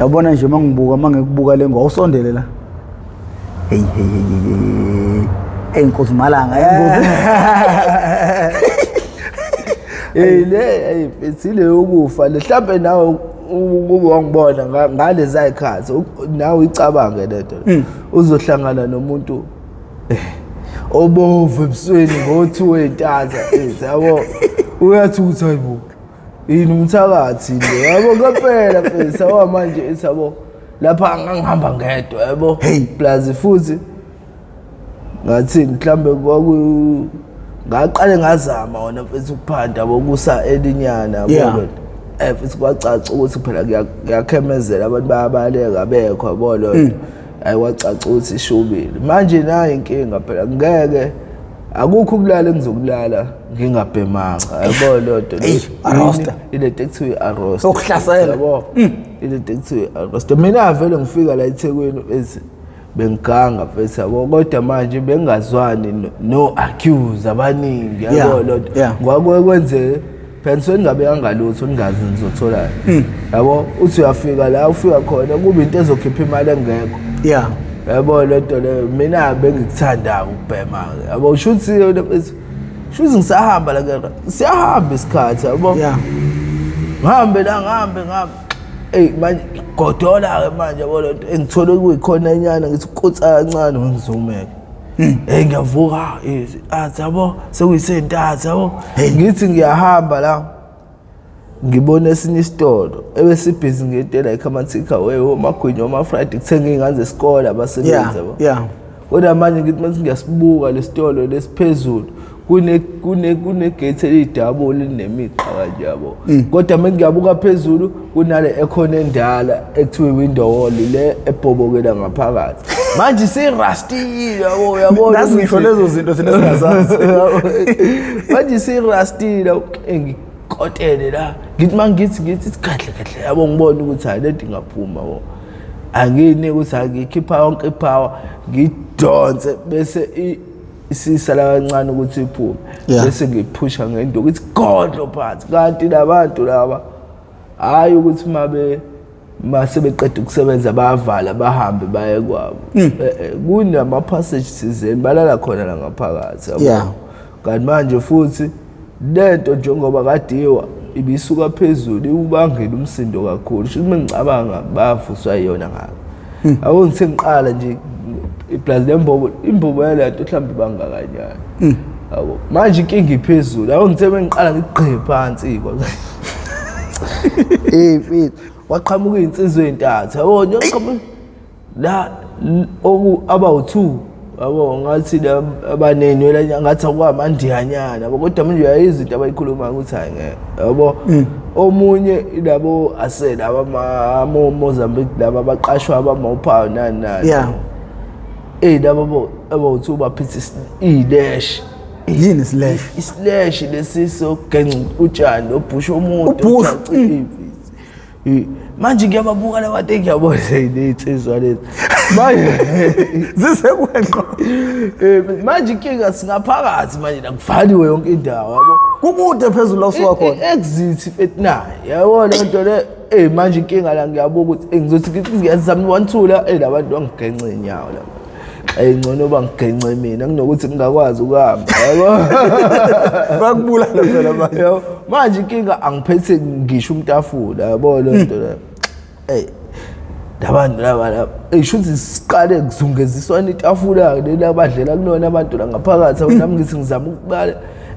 Yabona nje uma ngibuka uma ngikubuka le ngowusondele la. Hey hey hey. Hey Nkosi Malanga, hey Nkosi. Hey le hey ithile yokufa le mhlambe nawe ukube wangibona ngalezi ayikhathi nawe uyicabange lento. Uzohlangana nomuntu obovu ebusweni ngothi weyntatha yabo uyathi ukuthi hayibo yini umthakathi lo yabo ngempela mfethu yabo manje ethi yabo lapha ngangihamba ngedwa yabo Hey. plus futhi ngathi mhlambe kwaku ngaqale ngazama wona mfethu ukuphanda yabo kusa elinyana yabo Yeah. Mfethu kwacaca ukuthi phela kuyakhemezela abantu bayabaleka abekho yabo lo hayi kwacaca ukuthi ishubile manje nayo inkinga phela ngeke akukho ukulala engizokulala ngingabhemanga yabo loo nto Eyi, arrosta. Ilento ekuthiwa i-arrosta Ukuhlasela. Yabo ilento ekuthiwa i-arrosta. Mina vele ngifika la eThekwini ethi bengiganga mfethu yabo, kodwa manje bengingazwani no-accuse abaningi yabo loo nto. Ngoba kwenzeke phela nisuke ningabekanga lutho ningazi nizotholani yabo. Uthi uyafika la ufika khona kube into ezokhipha imali engekho yabo le nto leyo. Mina bengikuthanda ukubhema-ke yabo, shuthi shuthi ngisahamba la ke siyahamba isikhathi yabo. Ngihambe la ngihambe ngihambe eyi manje godola-ke manje yabo le nto engithole kuyikhona enyana ngithi kutsa kancane ngizumeke. Hey ngiyavuka athi yabo sekuyisentathu yabo. Ngithi ngiyahamba la ngibona esinye isitolo ebesibhizi ngento like ama-take away omagwinya oma-Friday kuthenga iy'ngane zesikole abasebenzi yabo. Kodwa manje ngithi manje ngiyasibuka lesitolo lesiphezulu kune kune kune gate elidouble linemigqa kanje yabo. Kodwa manje ngiyabuka phezulu kunale ekhona endala ekuthiwa window wall le ebhobokela ngaphakathi. Manje sirustile yabo uyabona. Nazi ngisho lezo zinto thina singazazi. Manje sirustile ngikotele la. Ngithi mangithi ngithi kahle kahle yabo ngibona ukuthi hayi lento ingaphuma yabo. Angiyinike ukuthi angikhipha yonke ipower ngidonse bese isisala kancane ukuthi iphume bese ngiphusha ngenduku ithi godlo phansi. Kanti labantu laba hayi ukuthi mabe mase beqeda ukusebenza bayavala bahambe baye kwabo. Kunama passage thizeni balala khona la ngaphakathi yabo. Kanti manje futhi lento njengoba kadiwa ibisuka phezulu iwubangela umsindo kakhulu. Sho uma ngicabanga bavuswa iyona ngako. Yabo ngithe ngiqala nje iplazi lembobo imbobo yalento mhlawumbe bangakanyana. Yabo manje inkinga iphezulu. Yabo ngithe mengiqala ngigqe phansi kwa. Mfethu waqhamuka izinsizwa ezintathu. Yabo nje la oku abawu2 yabo ngathi la abanenwela ngathi akwamandiyanyana yabo, kodwa manje uyayizwa into abayikhulumayo ukuthi hayi ngeke yabo. Omunye ilabo aselaba ama Mozambique laba abaqashwa abamawuphayo nani nani. Laba abawu2 baphethe ilesh. Yini isilesh? Isilesh lesi sokugenca utshani obhusha umuntu Ubhusha, ocaci Manje ngiyababuka laba bantu engiyabona ney'nsizwa lezi. Manje zisekwenqo. Manje inkinga singaphakathi manje la kuvaliwe yonke indawo yabo. Kukude phezulu la usuka khona. Exit 39 yabo le nto le. Manje inkinga la ngiyabuka ukuthi ngizothi ngithi ngiyazama 1 2 la labantu bangigence inyawo la. Ngcono bangigence mina kunokuthi ngingakwazi ukuhamba yabo. Bakubulala phela manje. Yabo manje inkinga angiphethe ngisho umtafula yabo le nto le. Labantu laba la shuthi siqale kuzungeziswana itafula leli abadlela kulona abantu la ngaphakathi yabo nami ngithi ngizama ukubala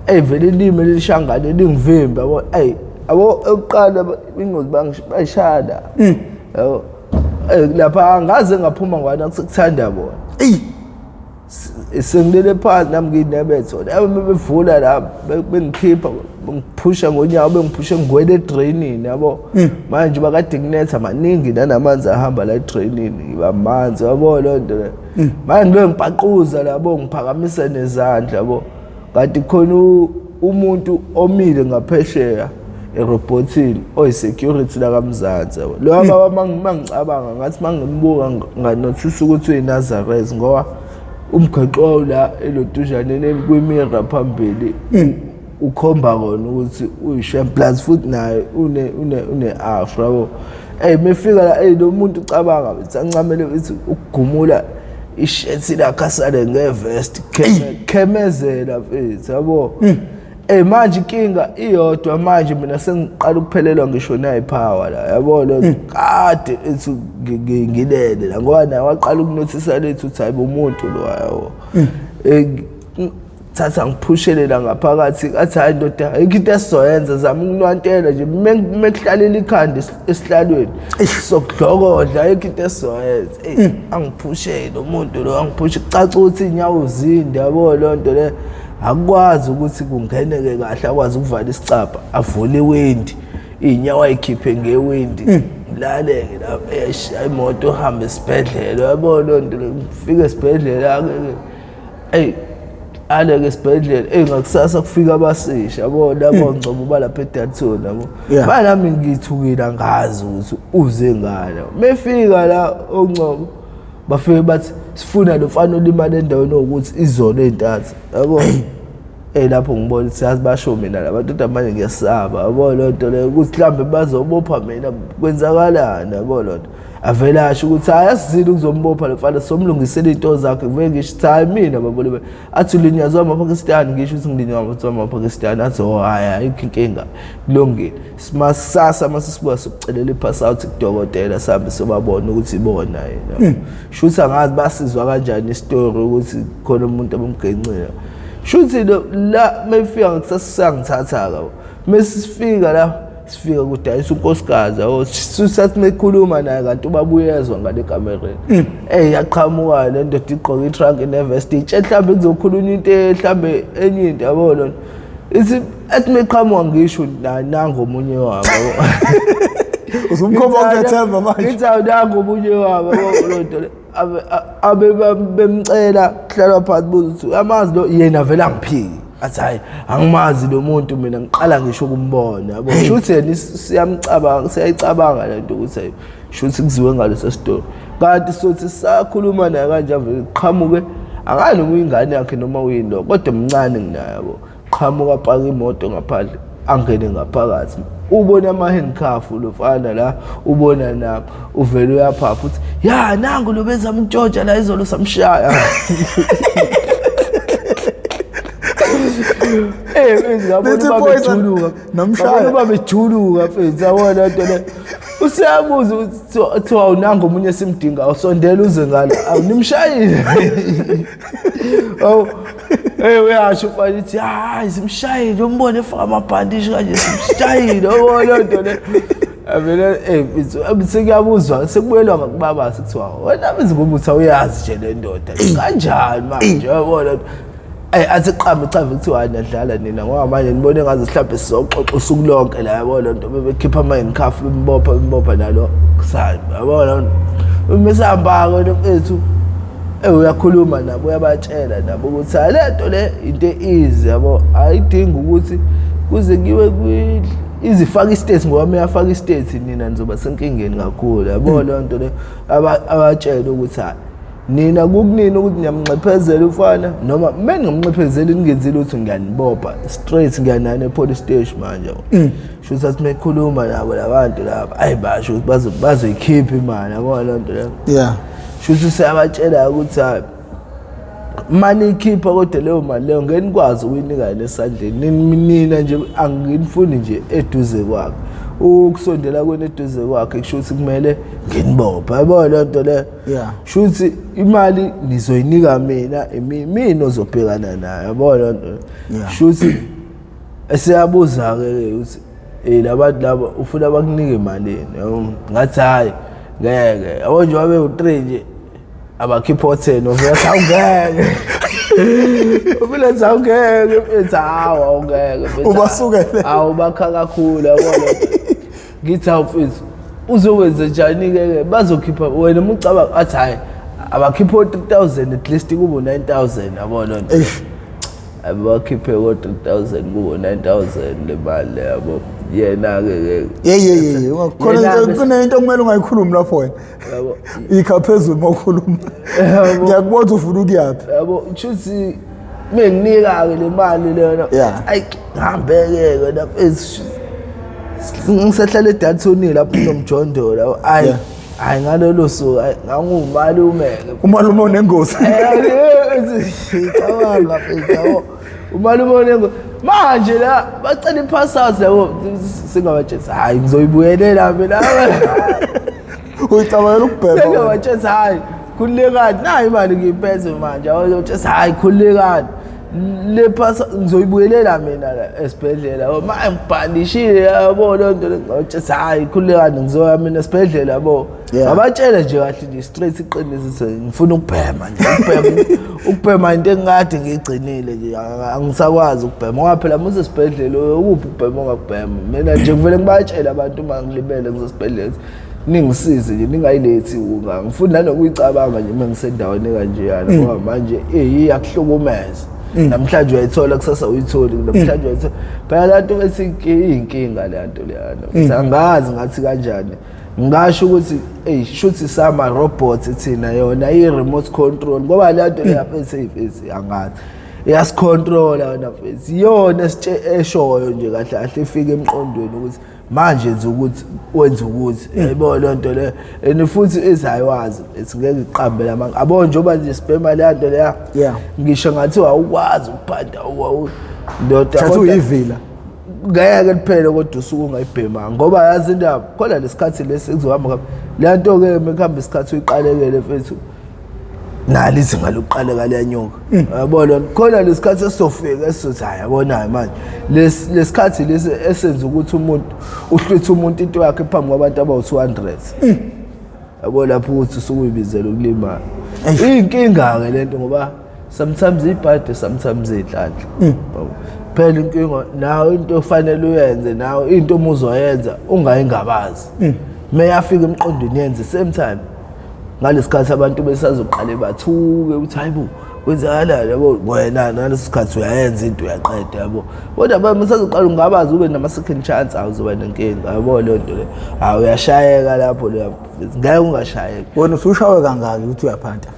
vele ilimi lelishangane lingivimba yabo. Yabo ekuqala ingozi bayishaya la. Yabo lapha angaze ngaphuma ngwana sekuthanda bona. Sengilele phansi nami ngiyinebetho. Yabo bebevula la bengikhipha bengiphusha ngonyawo bengiphushe ngwele edrainini yabo. Manje bakade kunetha maningi nanamanzi ahamba la edrainini ngiba manzi yabo lo nto le. Manje ngibe ngipaquza labo ngiphakamisa nezandla yabo. Kanti khona umuntu omile ngaphesheya erobotini oyi-security lakaMzansi yabo. Lo baba mangicabanga ngathi mangimbuka nganothisa ukuthi uyiNazareth ngoba umgwaqo la elotuzhaneni kwimira phambili ukhomba kona ukuthi uyishem plus futhi naye une une une afro yabo. Mefika la lo muntu ucabanga bethi ancamele bethi ukugumula ishethi lakhe asale ngevest khemezela mfethu yabo. Manje inkinga iyodwa manje mina sengiqala ukuphelelwa ngisho nayi power la yabo lo kade ethi ngilele la ngoba naye waqala ukunothisa lethu uthi hayibo umuntu lo yabo. Thatha ngiphushele la ngaphakathi athi hayi ndoda ayikho into esizoyenza zama ukunwantela nje mekuhlalela ikhanda esihlalweni sokudlokodla ayikho into esizoyenza. Angiphushele umuntu lo angiphushe kucaca ukuthi inyawo zinde yabo lo nto le akukwazi ukuthi kungeneke kahle akwazi ukuvala isicabha avule iwindi inyawo ayikhiphe ngewindi laleke lapha eyashaya imoto uhambe esibhedlela yabo lo nto le ngifike esibhedlela ke aleke esibhedlela ngakusasa kufika abasisha yabo labo ngcobo balapha eDalton yabo banami ngithukile angazi ukuthi uze ngala mefika la ongcobo bafike bathi sifuna lo mfana olimala endaweni ukuthi izolo ezintathu yabo. Lapho ngibona ukuthi yazi basho mina labantu kodwa manje ngiyasaba yabo lo nto leyo ukuthi mhlambe bazobopha mina kwenzakalani yabo lo nto. Avele asho ukuthi hayi asizile ukuzombopha lo mfana somlungisela into zakhe ngeke ngisho ukuthi hayi mina babole athi ulinyazwa amaPakistani ngisho ukuthi ngilinyazwa amaPakistani athi oh hayi ayikho inkinga kulungile simasasa masisibuka sokucelela ipass out kudokotela sihambe sobabona ukuthi ibona yena. Shuthi angazi basizwa kanjani isitori ukuthi khona umuntu abamgencile. Shuthi la mefika ngakusasa ngithatha ka mesifika la sifika kudayisa unkosikazi yabo sathi mekhuluma naye kanti ubabuyezwa ngale kamereni. Yaqhamuka le ndoda igqoke itrunk nevest itshe mhlambe kuzokhulunywa into mhlambe enye into yabo lona ithi athi meqhamuka ngisho nango omunye wabo uzumkhomba ukethemba manje ngithi awunango omunye wabo yabo lonto le abe bemcela kuhlalwa phansi buza ukuthi uyamazi lo yena vele angiphiki athi hayi angimazi lo muntu mina ngiqala ngisho ukumbona yabo. Shuthi yena siyamcabanga siyayicabanga lento ukuthi shuthi kuziwe ngaleso story kanti sothi sakhuluma naye kanje avele qhamuke akani noma uyingane yakhe noma uyini lo kodwa mncane nginaye yabo. Qhamuka apaka imoto ngaphandle angene ngaphakathi ubona ama handcuff lo mfana la ubona nami uvele uyaphapha uthi ya nangu lo bezama ukutshontsha la izolo samshaya. Ngabona babejuluka mfethu yabona nto le usiyabuza ukuthi kuthiwa awunanga omunye simdinga awusondela uze ngala awunimshayile. Oh uyasho ufana ithi hayi simshayile umbone efaka amabhandishi kanje simshayile yabona nto le avele sekuyabuzwa sekubuyelwa ngakubaba sekuthiwa wena bizi ukuthi awuyazi nje le ndoda kanjani manje yabona. Athi qhamu cha kuthiwa niyadlala nina ngoba manje nibone ngaze mhlawumbe sizoxoxa usuku lonke la yabo lento bebekhipha ama-handcuff bembopha bembopha nalo kusani yabo lento mesihamba-ke wena mfethu uyakhuluma nabo uyabatshela nabo ukuthi hayi le nto le into easy yabo ayidingi ukuthi kuze kuyiwe izifaka istate ngoba meyafaka istate nina nizoba senkingeni kakhulu yabo leyo nto le abatshele ukuthi hayi nina kukunini ukuthi niyamnxephezela umfana noma mengingamnxephezeli ningenzile ukuthi ngiyanibopha straight ngiyanani e-police station manje. Shuthi athi mekhuluma nabo labantu laba ayi basho ukuthi bazoyikhipha imali yabo leyo nto leyo. Yeah. Shuthi siyabatshela ukuthi hayi mani ikhipha kodwa leyo mali leyo ngeke nikwazi ukuyinika yena esandleni nina nje anginifuni nje eduze kwakhe ukusondela kwenu eduze kwakhe kusho ukuthi kumele nginibophe yabo leyo nto leyo. Yeah. Shuthi imali nizoyinika mina mina ozobhekana nayo yabo leyo nto. Shuthi esiyabuza ke ukuthi labantu laba ufuna bakunike malini yabo ngathi hayi ngeke yabo nje wabe u3 nje abakhipha o10 uvela awungeke uvela awungeke mfethu hawu awungeke ubasukele awu bakha kakhulu yabo ngithi hawu mfethu uzokwenza njani ke bazokhipha wena uma ucabanga athi hayi abakhipha o3000 at least kube 9000 yabo lonto abakhiphe ko3000 kubo 9000 le mali yabo yena ke ke khona kunento okumele ungayikhulumi lapho wena yabo ikha phezulu mawukhuluma ngiyakubona ufuna ukuyaphi yabo shuthi menginika ke le mali lena ayi ngihambeke wena mfethu Ngisehlala eDalton lapho kunomjondolo. Hayi. Yeah. Hayi, ngalolo suku, hayi, ngangumalume-ke. Umalume onengozi. Cabanga mfethu, yabo, umalume onengozi. Manje la bacela i-pass out, yabo, singabatshela, hayi, ngizoyibuyelela mina. Uyicabangela ukubhema wena. Sengabatshela, hayi, khululekani, nayi imali ngiyiphethe manje. Yabo, hayi, khululekani, le pass ngizoyibuyelela mina la esibhedlela. Yabo, manje ngibhandishile, yabo, leyo nto le. Ngabatshela, hayi, khululekani, ngizoya mina esibhedlela, yabo. Ngabatshela nje kahle nje straight iqiniso ukuthi ngifuna ukubhema nje, ukubhema into engikade ngiyigcinile nje, angisakwazi ukubhema ngoba phela muze esibhedlela ukuphi ukubhema ongakubhema. Mina nje ngivele ngibatshele abantu uma ngilibele ngizosibhedlela, ningisize nje, ningayilethi unga ngifuni nanokuyicabanga nje uma ngisendaweni ekanjeyana, ngoba manje iyakuhlukumeza. Namhlanje uyayithola, kusasa uyitholi, namhlanje uyayithola. Phela laa nto ethi iyinkinga leya nto leyana. Angazi ngathi kanjani, ngingasho ukuthi eyi, shuthi sama-robots thina, yona iyi-remote control, ngoba leya nto leya mfethu, mfethu, angazi, iyasicontrola yona mfethu. Iyona eshoyo nje kahle kahle, ifike emqondweni ukuthi manje yenza ukuthi, wenza ukuthi, yayibona leyo nto leyo. And futhi izayiwazi mfethu, ngeke iqambe lamanga, abo, njengoba nje sibhema leya nto leya. Ngisho ngathiwa awukwazi ukuphanda ndoda, Thatha uyivila. Ngeke liphele kodwa usuke ungayibhemanga, ngoba yazi indaba khona lesikhathi lesi kuzohamba kabi le nto-ke. Mekuhamba isikhathi uyiqalekele mfethu, nalo izinga lokuqaleka liyanyuka, yabona. Khona lesikhathi esizofika esizothi, hayi, yabonayo manje lesikhathi lesi esenza ukuthi umuntu uhlwithe umuntu into yakhe phambi kwabantu abawu-200, yabo, lapho ukuthi usuke uyibizela ukulimala. Iyinkinga-ke lento, ngoba sometimes ibhade, sometimes iy'nhlanhla. Yabo. Phela inkinga nawe, into ofanele uyenze nawe, into uma uzoyenza ungayingabazi, meyafika emqondweni yenze same time. Ngalesikhathi abantu besazoqale bathuke ukuthi, hayi bo, kwenzakalani, yabo. Wena ngaleso sikhathi uyayenza into, uyaqeda, yabo. Kodwa ba musazoqala ungabazi, ube nama-second chance, awuzoba nenkinga, yabo, leyo nto leyo. Hawu, uyashayeka lapho leyo, ngeke ungashayeki. Wena usushawe kangaki ukuthi uyaphanta?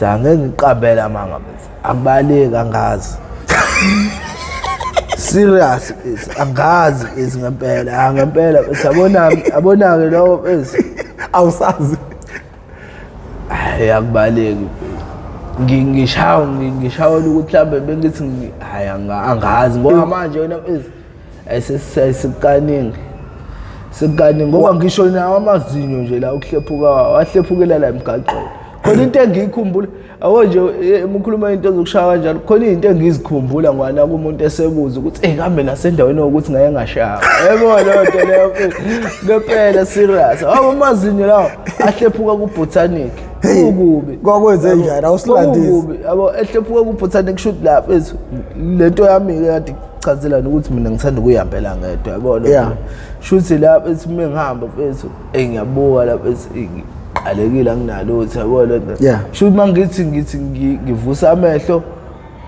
Angeke ngiqambele amanga mfethu, akubaleki, angazi, serious mfethu, angazi mfethu, ngempela. Ah, ngempela mfethu, yabona, yabona-ke lowo mfethu. Awusazi. Hayi, akubaleki mfethu. Ngishawela ukuthi mhlawumbe bengithi hhayi, angazi, ngoba manje wena mfethu sekukaningi, sekukaningi, ngoba ngisho nawo amazinyo nje la ukuhlephuka, wahlephukela la emgaqweni. Khona into engiyikhumbula, yabo nje, uma ukhuluma into zokushaya kanjalo, khona into engizikhumbula ngwana kumuntu esebuza ukuthi, eyi, kambe nasendaweni yokuthi ngake ngashaya, yebo, leyo nto leyo mfethu, ngempela serious, awu, amazinyo lawo ahlephuka ku-Botanic. Kukubi. Kwakwenze njani? Awusilandisi. Kukubi, yabo, ehlephuka ku-Botanic. Shoot la mfethu, lento yami-ke kade kuchazela ukuthi mina ngithanda ukuyihambela ngedwa, yabo lo. Shuthi la mfethu, uma ngihamba mfethu, eyi, ngiyabuka la mfethu, eyi, ngiqalekile, anginalutho, yabo le nto. Shuthi uma ngithi ngivusa amehlo,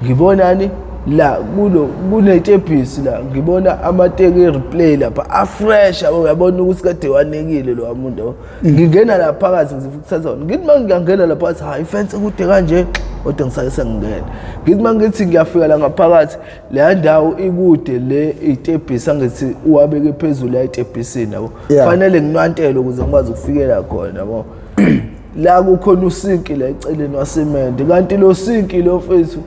ngibonani la kulo kunetebhisi la, ngibona amateki replay lapha afresh, yabo, uyabona ukuthi kade wanekile lo muntu, yabo. Ngingena la phakathi, ngifuna ukuthatha wona. Ngithi uma ngiyangena la phakathi, hayi, ifence kude kanje, kodwa ngisake sengingena. Ngithi uma ngithi ngiyafika la ngaphakathi, leya ndawo ikude, le itebhisi angithi uwabeke phezulu la etebhisini, yabo. Fanele nginwantele ukuze ngikwazi ukufikela khona, yabo. La kukhona usinki la eceleni wasimende, kanti lo sinki lo mfethu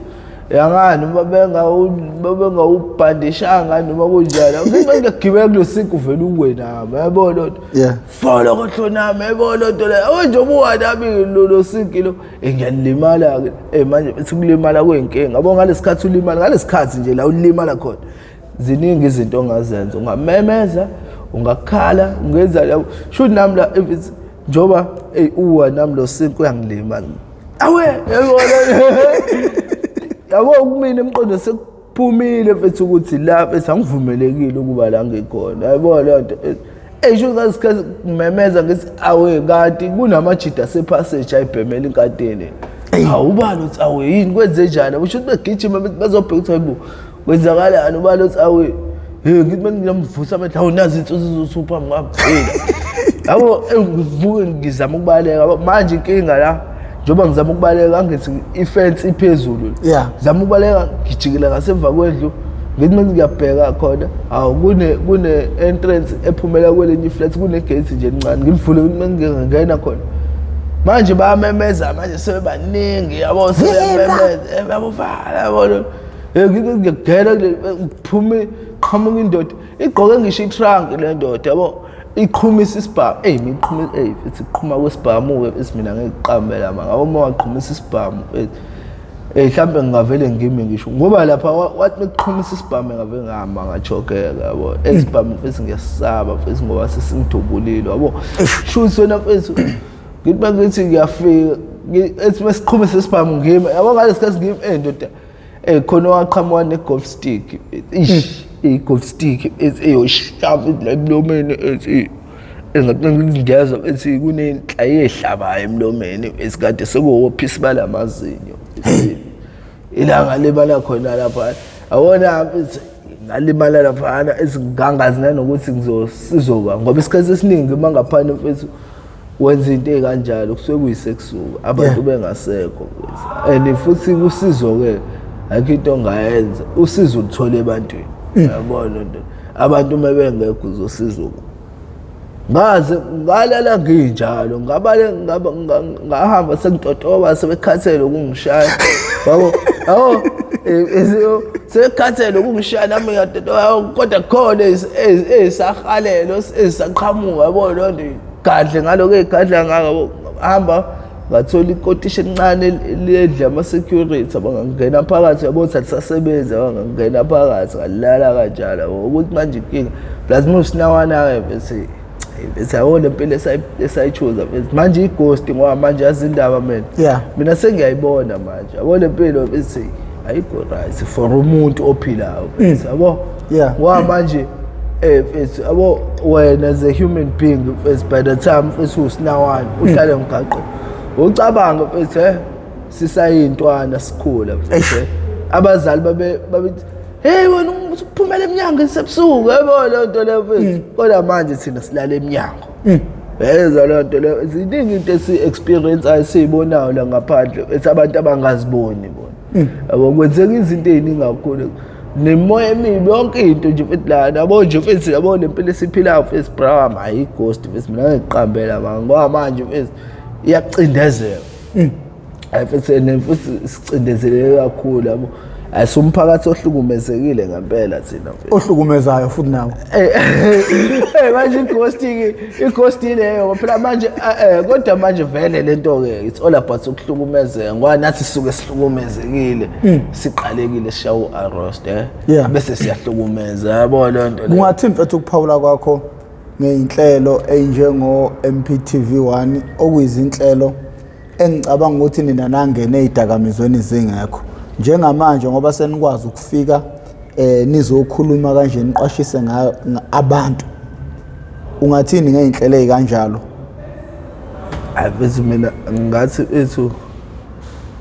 yangani uma bengawubhandishanga noma kunjani, ngithi ngiyagibela kulo sinki, uvele uwe nami, yabo lo nto. Folo kohlo nami, yabo lo nto leyo. Yabo, njengoba uwa nami lo sinki lo, ngiyalimala-ke. Manje bethi ukulimala kuyinkinga, yabo. Ngalesikhathi ulimala, ngalesikhathi nje la ulimala khona, ziningi izinto ongazenza, ungamemeza, ungakhala, ungenza, yabo. Shuthi nami la, if it's njengoba, eyi, uwa nami lo sinki uyangilima, awe, yabona, yabo, kumina emqondo sekuphumile mfethu ukuthi la mfethu angivumelekile ukuba la ngikhona, yabo leyo nto. Sho ngasikhathi ngimemeza ngithi awe, kanti kunamajida asepassage ayibhemela inkatini. Hawu, ubani uthi awe, yini, kwenze njani? Usho ukuthi begijima bezobheka ukuthi, hayibo, kwenzakalani? Ubani uthi awe, hey, ngithi mengiyamvusa amehlo, hawu, nazi insusu zosupha ngami, yabo. Ngivuke ngizama ukubaleka, yabo. Manje inkinga la, njengoba ngizama ukubaleka, angithi ifence iphezulu. Zama ukubaleka, ngijikela ngasemva kwendlu. Ngithi manje ngiyabheka khona, awu kune entrance ephumela kwelinye iflat, kune gate nje encane. Ngilivule ukuthi ngingena khona. Manje bayamemeza manje, sebebaningi yabo, sebeyamemeza yabo, vala yabo. Ngithi ngiyagena kule, kuphume qhamuka indoda igqoke ngisho itrunk le ndoda yabo, iqhumisa isibhamu. Ey, miqhuma, ey, futhi iqhuma kwesibhamu ke mina ngeke manga yabo. Uma waqhumisa isibhamu, mhlambe ngingavele ngime ngisho ngoba lapha wathi mekuqhumisa isibhamu ngave ngihamba ngachokeka yabo. Isibhamu futhi ngiyasaba futhi ngoba sesingidubulile yabo. Shuthi wena mfethu, ngithi mangithi ngiyafika, ethi mesiqhumisa isibhamu ngime yabo, ngalesikhathi ngime, ndoda, khona waqhamuka ne-golf stick. Ish, i-golf stick ethi eyoshava la emlomeni, ethi engathi ngiyezwa ethi kunenhlaye ehlabayo emlomeni, esikade sekuwophisa balamazinyo. Ilanga limala khona lapha, awona mfethu, ngalimala laphana ezingangazi nanokuthi ngizosizoba, ngoba isikhathi esiningi uma ngaphana mfethu wenza into ey'kanjalo kusuke kuyisekusuka abantu bengasekho mfethu. And futhi kusizo-ke ayikho into ongayenza, usizo uluthola ebantwini yabona nto, abantu uma bengekho uzosizo. Ngaze ngalala nginjalo, ngabale ngahamba sengitotoba, sebekhathele ukungishaya yabo, yabo, sebekhathele ukungishaya, nami ngiyatotoba, kodwa khona ezisahalelo ezisaqhamuka yabo. Loo nto gadle ngaloko ey'gadla ngako, hamba ngathola ikotishi elincane ledle ama-security abangangena phakathi yabo, ukuthi alisasebenzi, abangangena phakathi, ngalala kanjalo yabo. Ukuthi manje inkinga plus musinawana-ke bese bese yabo le mpilo esayichoza manje i-ghost, ngoba manje yazi indaba mina mina sengiyayibona manje yabo, le mpilo bese ayikho right for umuntu ophilayo bese yabo. Ngoba manje mfethu yabo, wena as a human being mfethu, by the time mfethu usinawana uhlale emgaqweni ucabanga mfethu, sisayintwana sikhula mfethu, abazali babe babethi, hey wena uphumela emnyango esebusuku yabo, leyo nto leyo mfethu. Kodwa manje thina silala emnyango, yezwa leyo nto leyo. Ziningi into esi-experience esiyibonayo la ngaphandle ethi abantu abangaziboni bona yabo, kwenzeka izinto ey'ningi kakhulu nemoya emibi, yonke into nje mfethu lana yabo nje mfethu yabo, le mpilo esiphilayo mfethu bra, ayi-ghost mfethu, mina ngiqambela manga ngoba manje mfethu iyacindezela. Hayi mfethu, and futhi sicindezeleke kakhulu yabo, asumphakathi ohlukumezekile ngempela thina mfethu. Ohlukumezayo futhi nawo. Manje i-ghost ke, i-ghost leyo phela manje, kodwa manje vele lento ke it's all about ukuhlukumezeka, ngoba nathi sisuke sihlukumezekile, siqalekile, sishawa u-arrest bese siyahlukumeza yabo le nto leyo. Kungathini mfethu ukuphawula kwakho ngey'nhlelo ey'njengo MPTV 1, okuyizinhlelo engicabanga ukuthi nina nangena ey'dakamizweni zingekho njengamanje, ngoba senikwazi ukufika nizokhuluma kanje, niqwashise ngayo abantu, ungathini ngey'nhlelo ey'kanjalo? Hayi mfethu, mina ngathi mfethu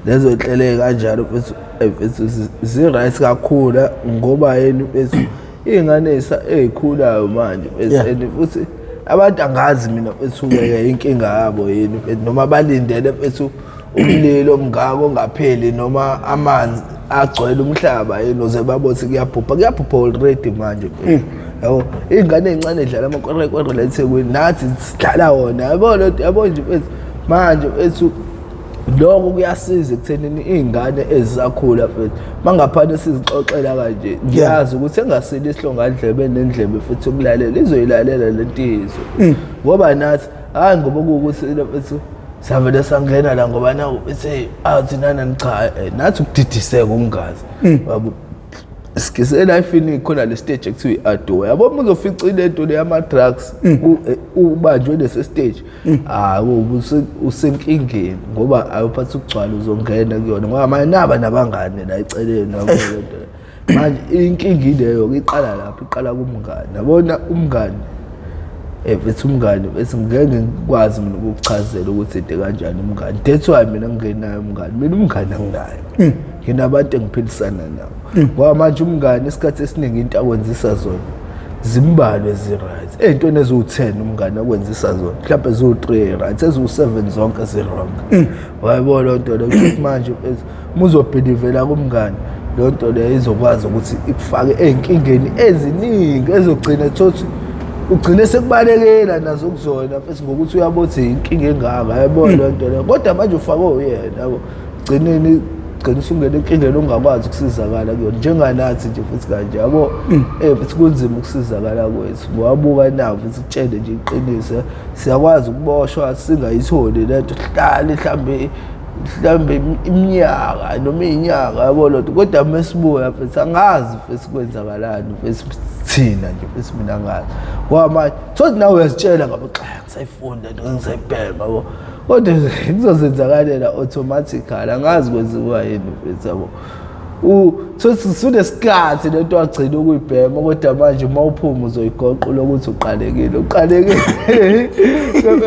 lezo nhlelo ey'kanjalo mfethu, mfethu zi-right kakhulu, ngoba yini mfethu, iy'ngane ey'khulayo manje mfethu, and futhi abantu angazi mina mfethu-ke inkinga yabo yini mfethu, noma balindele mfethu umlilo omngaka ongapheli noma amanzi agcwele umhlaba yini uze babothi kuyabhubha. Kuyabhubha already manje mfethu yabo, iy'ngane ey'ncane ey'dlala amakwerekwere la eThekwini, nathi sidlala wona yabo lento yabo nje mfethu. Manje mfethu lokho kuyasiza ekuthenini iy'ngane ezisakhula mfethu mangaphane sizixoxela kanje, ngiyazi ukuthi engasile isihlongandlebe nendlebe futhi yokulalela izoyilalela lento izwe, ngoba nathi hhayi ngoba kuwukuthi mfethu savele sangena la ngoba naku bese athi nana cha, nathi ukudidiseka ukungazi yabo. Sigise elifini khona le stage ekuthiwa i-ado yabo, uma uzofica ilento le yama-drugs ubanjwe lesi stage, hayi usenkingeni, ngoba ayophatha ukugcwala uzongena kuyona, ngoba manje naba nabangane la eceleni yabo lento le. Manje inkinga ileyo iqala lapho, iqala kumngani yabona, umngani mfethu, umngani mfethu ngeke ngikwazi mina ukukuchazela ukuthi into kanjani umngani. That's why mina ngingenayo umngani, mina umngani anginayo, nginabantu engiphilisana nabo, ngoba manje umngani isikhathi esiningi into akwenzisa zona zimbalwe zi-right. Ey'ntweni eziwu-10 umngani akwenzisa zona mhlawumbe ziwu-3 right, eziwu-7 zonke zi-wrong, wayibona loo nto leyo. Kusho ukuthi manje mfethu uma uzobhilivela kumngani Leyo nto leyo izokwazi ukuthi ikufake ey'nkingeni eziningi ezogcina thothi ugcine sekubalekela nazo kuzona mfethu, ngokuthi uyabona ukuthi inkinga engaka, yabo, leyo nto leyo. Kodwa manje ufake uyena, yabo, gcineni gcina usungena enkingeni ongakwazi ukusizakala kuyona, njenganathi nje futhi kanje, yabo. Futhi kunzima ukusizakala kwethu, ngowabuka na futhi kutshele nje iqiniso, siyakwazi ukuboshwa singayitholi lento, sihlale mhlambe iminyaka noma iy'nyanga, yabo, lento. Kodwa mesibuya futhi angazi futhi kwenzakalani futhi thina nje futhi, mina angazi, ngoba manje thothi nawe uyazitshela ngabe xa ngisayifunda into ngisayibhema, yabo, kodwa kuzozenzakalela automatically, angazi kwenziwa yini futhi, yabo. Thothi sunesikhathi lento wagcina ukuyibhema, kodwa manje uma uphuma uzoyigoqa lokuthi uqalekile, uqalekile,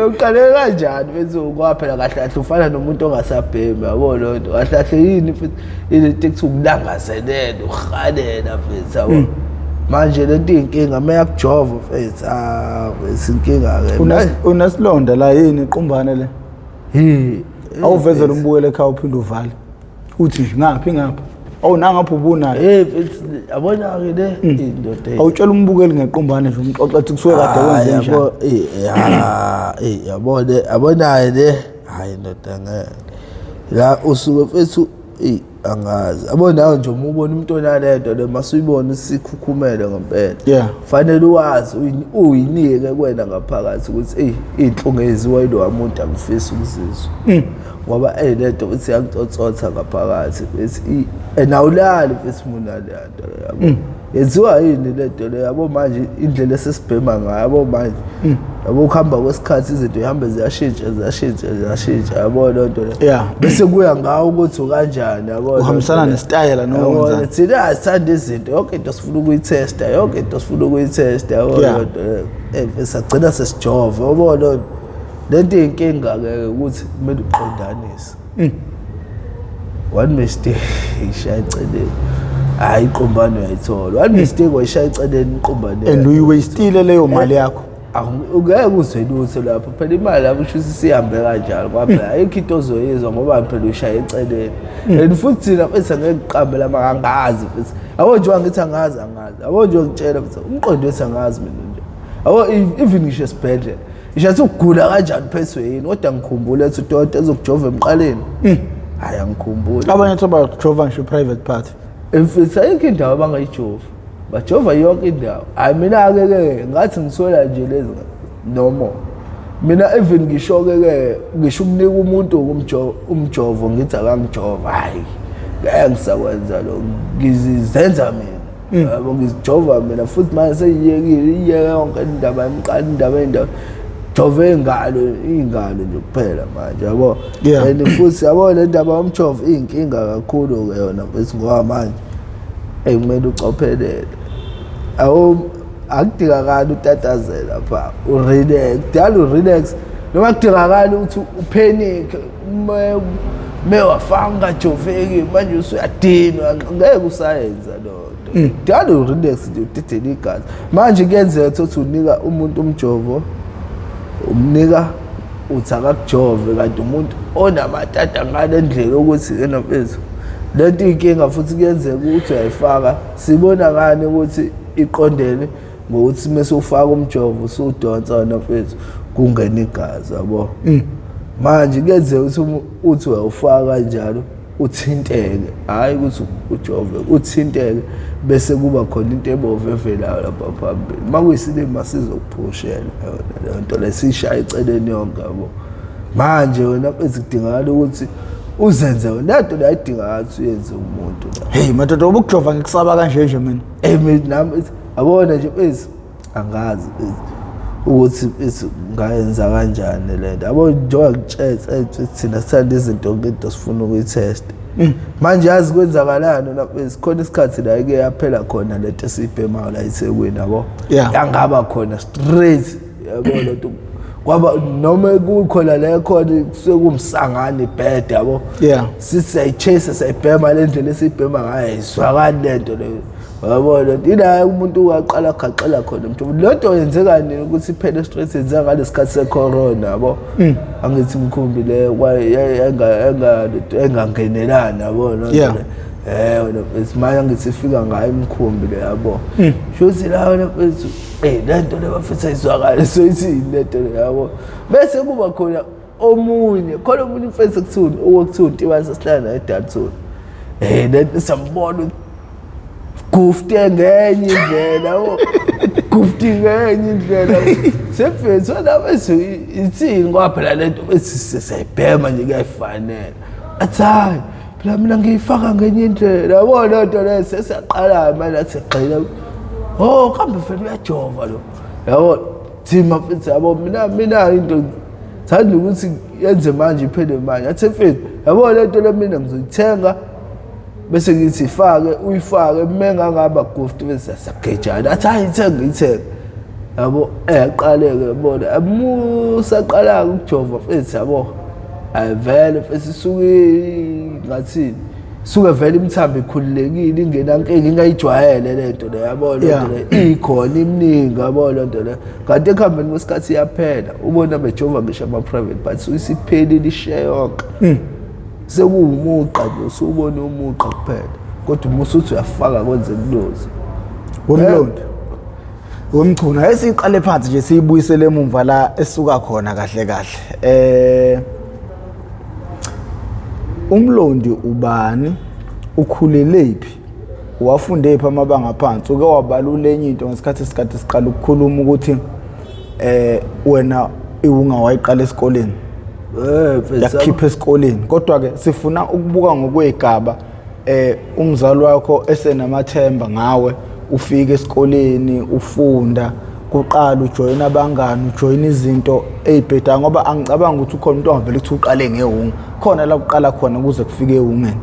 uqaleke kanjani futhi? Ngoba phela kahle kahle ufana nomuntu ongasabhemi, yabo, leyo nto. Kahle kahle yini futhi ilento ekuthiwa ukulangazelela, ukuhalela futhi, yabo. Manje lento iyinkinga uma yakujova futhi, ah, inkinga-ke. Unesilonda la, yini iqumbane le? Hey. Awuvezele umbukele ekhaya, uphinde uvale, uthi nje ngaphi ngapha, awu nangapha ubunayo. Hey mfethu, yabona-ke le indoda. Awutshela umbukeli ngequmbane nje, umxoxa ukuthi kusuke kade wenze njani. Yabo, ya, yabona, yabonayo le, hayi ndoda, ngeke la usuke mfethu, angazi, yabo, nawe nje uma ubona umuntu onalento le, masuyibona isikhukhumele ngempela, fanele uwazi uyinike kuwena ngaphakathi ukuthi eyi, iy'nhlungu eziwa yilowa muntu angifisi ukuzizwa, ngoba eyi, lento uthi iyangitsotsotha ngaphakathi bethi, and awulali mfethu munaleya nto le, yabo. Yenziwa yini lento le, yabo? Manje indlela esesibhema ngayo, yabo, manje, yabo, ukuhamba kwesikhathi izinto zihambe ziyashintsha, ziyashintsha, ziyashintsha, yabo, loo nto le. Bese kuya ngawo ukuthi ukanjani, yabo, loo Uhambisana nto le. nesitayela noma Yabo, wenzani? Thina asithanda izinto, yonke into sifuna ukuyithesta, yonke into sifuna ukuyithesta, yabo, loo nto le. Sagcina sesijova, yabo, loo nto. Lento iyinkinga-ke ukuthi kumele uqondanise. One mistake ishaya eceleni, hhayi, iqumbane uyayithola. One mistake wayishaya eceleni iqumbane. And uyiwastile leyo mali yakho. Ungeke uzwe lutho lapho phela, imali lapho usho ukuthi sihambe kanjalo, ngoba phela ayikho into ozoyizwa, ngoba phela uyishaya eceleni. And futhi thina mfethu angeke ngiqambe lama, angazi mfethu, yabo, njengoba ngithi angazi, angazi, yabo, nje ngitshela mfethu, umqondo wethu angazi mina nje, yabo, even ngisho esibhedlela ngisho athi ugula kanjani, uphethwe yini, kodwa ngikhumbule ethi udokotela ezokujova emqaleni, hhayi, angikhumbuli. Abanye thi bajova ngisho i-private part. Mfethu, ayikho indawo abangayijovi, bajova yonke indawo. Hhayi, mina-ke ke ngathi ngiswela nje lezi nomo mina, even ngisho-ke ke ngisho ukunika umuntu umjovo ngithi akangijova, hhayi, ngeke ngisakwenza lo, ngizizenza mina, yabo, ngizijova mina. Futhi manje sengiyekile, iyeke yonke indaba yemqala, indaba yendawo jove ingalo, iy'ngalo nje kuphela manje, yabo. And futhi yabo, le ndaba yomjovo iyinkinga kakhulu-ke yona mfethu, ngoba manje eyi, kumele ucophelele. Awu, akudingakali utatazela pha, urelax, kudala urelax, noma kudingakali ukuthi upanic me wafaka ungajoveki, manje usuyadinwa, ngeke usayenza loo nto. Kudala urelax nje, udedele igazi. Manje kuyenzeka ukuthi unika umuntu umjovo, umnika uthi akakujove, kanti umuntu onamatata ngale ndlela ukuthi yena mfethu lento iyinkinga. Futhi kuyenzeka ukuthi uyayifaka, sibona ngani ukuthi iqondene? Ngokuthi mase ufaka umjovo, usudonsa wena mfethu, kungena igazi, yabo. Manje kuyenzeka ukuthi uthi uyawufaka kanjalo, uthinteke, hhayi ukuthi ujove, uthinteke, bese kuba khona into ebovu evelayo lapha phambili. Uma kuyisilima sizokuphushela yona leyo nto le, siyishaya eceleni yonke, yabo. Manje wena mfethu kudingakala ukuthi uzenze wena le nto le, ayidingakala ukuthi uyenze umuntu la. Hey madoda, ubukujova ngikusaba kanje nje mina. Mina nami yabona nje mfethu, angazi mfethu ukuthi mfethu ngayenza kanjani le nto, yabo, njengoba ngitshetse thina sithanda izinto, yonke into sifuna ukuyithesta. Manje yazi kwenzakalani lapho? Khona isikhathi la ike yaphela khona lento esiyibhemayo la eThekwini, yabo. Yangaba khona straight, yabo, lento kwaba noma kukhona la khona kusuke kumsangane ibhede, yabo. Sithi siyayi-chase, siyayibhema le ndlela esiyibhema ngayo, ayizwakali lento leyo, yabo. Lento ila umuntu waqala agaxela khona umuntu, le nto yenzeka nini ukuthi iphele straight? Yenzeka ngalesikhathi se-corona, yabo. Angithi mkhumbi le engangenelani, yabo, loo nto le. Wena mfethu, manje ngithi ifika ngayo imikhumbi le, yabo. Shuthi la wena mfethu, lento le bafethu ayizwakali, soyithini lento le, yabo. Bese kuba khona omunye, khona omunye umfethu ekuthiwa okuthiwa uNtiwane, sasihlala naye eDalton. Lento sambona gufte ngenye indlela, yabo. Gufte ngenye indlela. Sefethu wena bese ithini, ngoba phela lento bese siyayibhema nje kuyayifanela. Athi hayi, phela mina ngiyifaka ngenye indlela, yabo lento le sesiyaqala manje athi gxila. Oh, kambe vele uyajova lo. Yabo thina mfethu, yabo mina into thanda ukuthi yenze manje iphele manje. Athi mfethu, yabo lento le mina ngizoyithenga bese ngithi ifake, uyifake mengangaba gift bese siyagejana. Athi hayi, ithenge ithenge. Yabo aqaleke yabona amusaqala ukujova mfethu, yabo. Ayivele mfethu isuke ngathini, suke vele imithambo ikhululekile, ingenankinga, ingayijwayele lento le, yabo lento le ikhona iminingi, yabo lento le. Kanti ekuhambeni kwesikhathi iyaphela, ubona bejova ngisho ama-private but isiphelile ishiye yonke, sekuwumugqa nje, usubona umugqa kuphela, kodwa uma usuthi uyafaka kwenze kulozi. Womlondi womchunu, ake siqale phansi nje siyibuyisele emumva la esuka khona kahle kahle. Umlondi ubani, ukhulelephi, wafunde phi amabanga phansi? Uke wabalula enye into ngesikhathi sikade siqala ukukhuluma ukuthi wena iwunga wayiqala esikoleni, yakukhipha esikoleni, kodwa ke sifuna ukubuka ngokwegaba. Umzali wakho esenamathemba ngawe, ufike esikoleni ufunda kuqala, ujoyina abangani, ujoyina izinto ey'bhedayo, ngoba angicabanga ukuthi ukhona umuntu ongavele ukuthi uqale ngewunga, khona la kuqala khona kuze kufike ewungeni.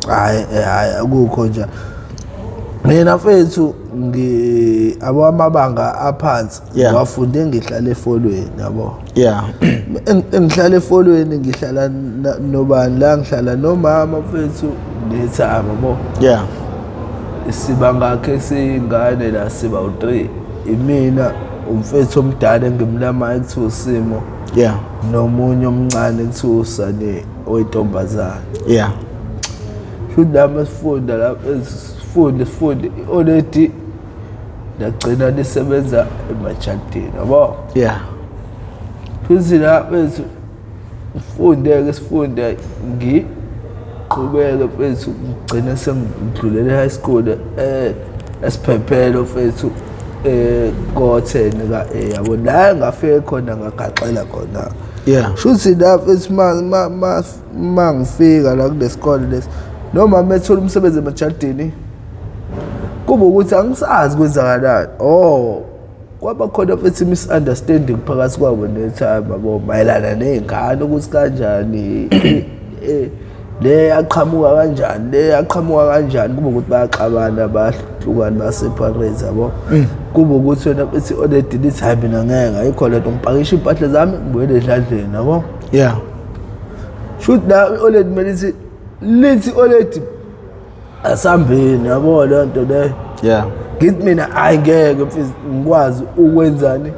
Hayi hayi, akukho nje. Mina mfethu ngi abo amabanga aphansi ngiwafunde ngihlala efolweni, yabo. Engihlala efolweni, ngihlala nobani la, ngihlala nomama mfethu nethama, yabo. Siba ngakhe siyingane la, siba u3, imina, umfethu omdala engimlamayo ekuthiwa uSimo, nomunye omncane ekuthiwa uSane oyintombazane. Futhi nami sifunda lapho, sifunde sifunde, already ndagcina lisebenza emajardini, yabo. Futhi la mfethu sifunde-ke sifunde, ngiqhubeke mfethu, ngigcine sengidlulele high school esiphephelo mfethu, ko-10 ka A, yabo, la ngafike khona ngagaxela khona. Shuthi la mfethu ma ngifika la kulesikole lesi, noma methola umsebenzi emajardini, kuba ukuthi angisazi kwenzakalani. Oh, kwaba khona futhi misunderstanding phakathi kwabo nethime, yabo, mayelana ney'ngane ukuthi kanjani le yaqhamuka kanjani, le yaqhamuka kanjani, kuba ukuthi bayaxabana, bayahlukana, bayaseparate, yabo. Kuba ukuthi wena futhi already lithi hayi, mina ngeke, ayikho lento, ngipakisha iy'mpahla zami ngibuyele edladleni, yabo. Shuthi la already kumele lithi lithi already asambeni, yabo le nto le. Ngithi mina hayi, ngeke mfethu ngikwazi ukwenzani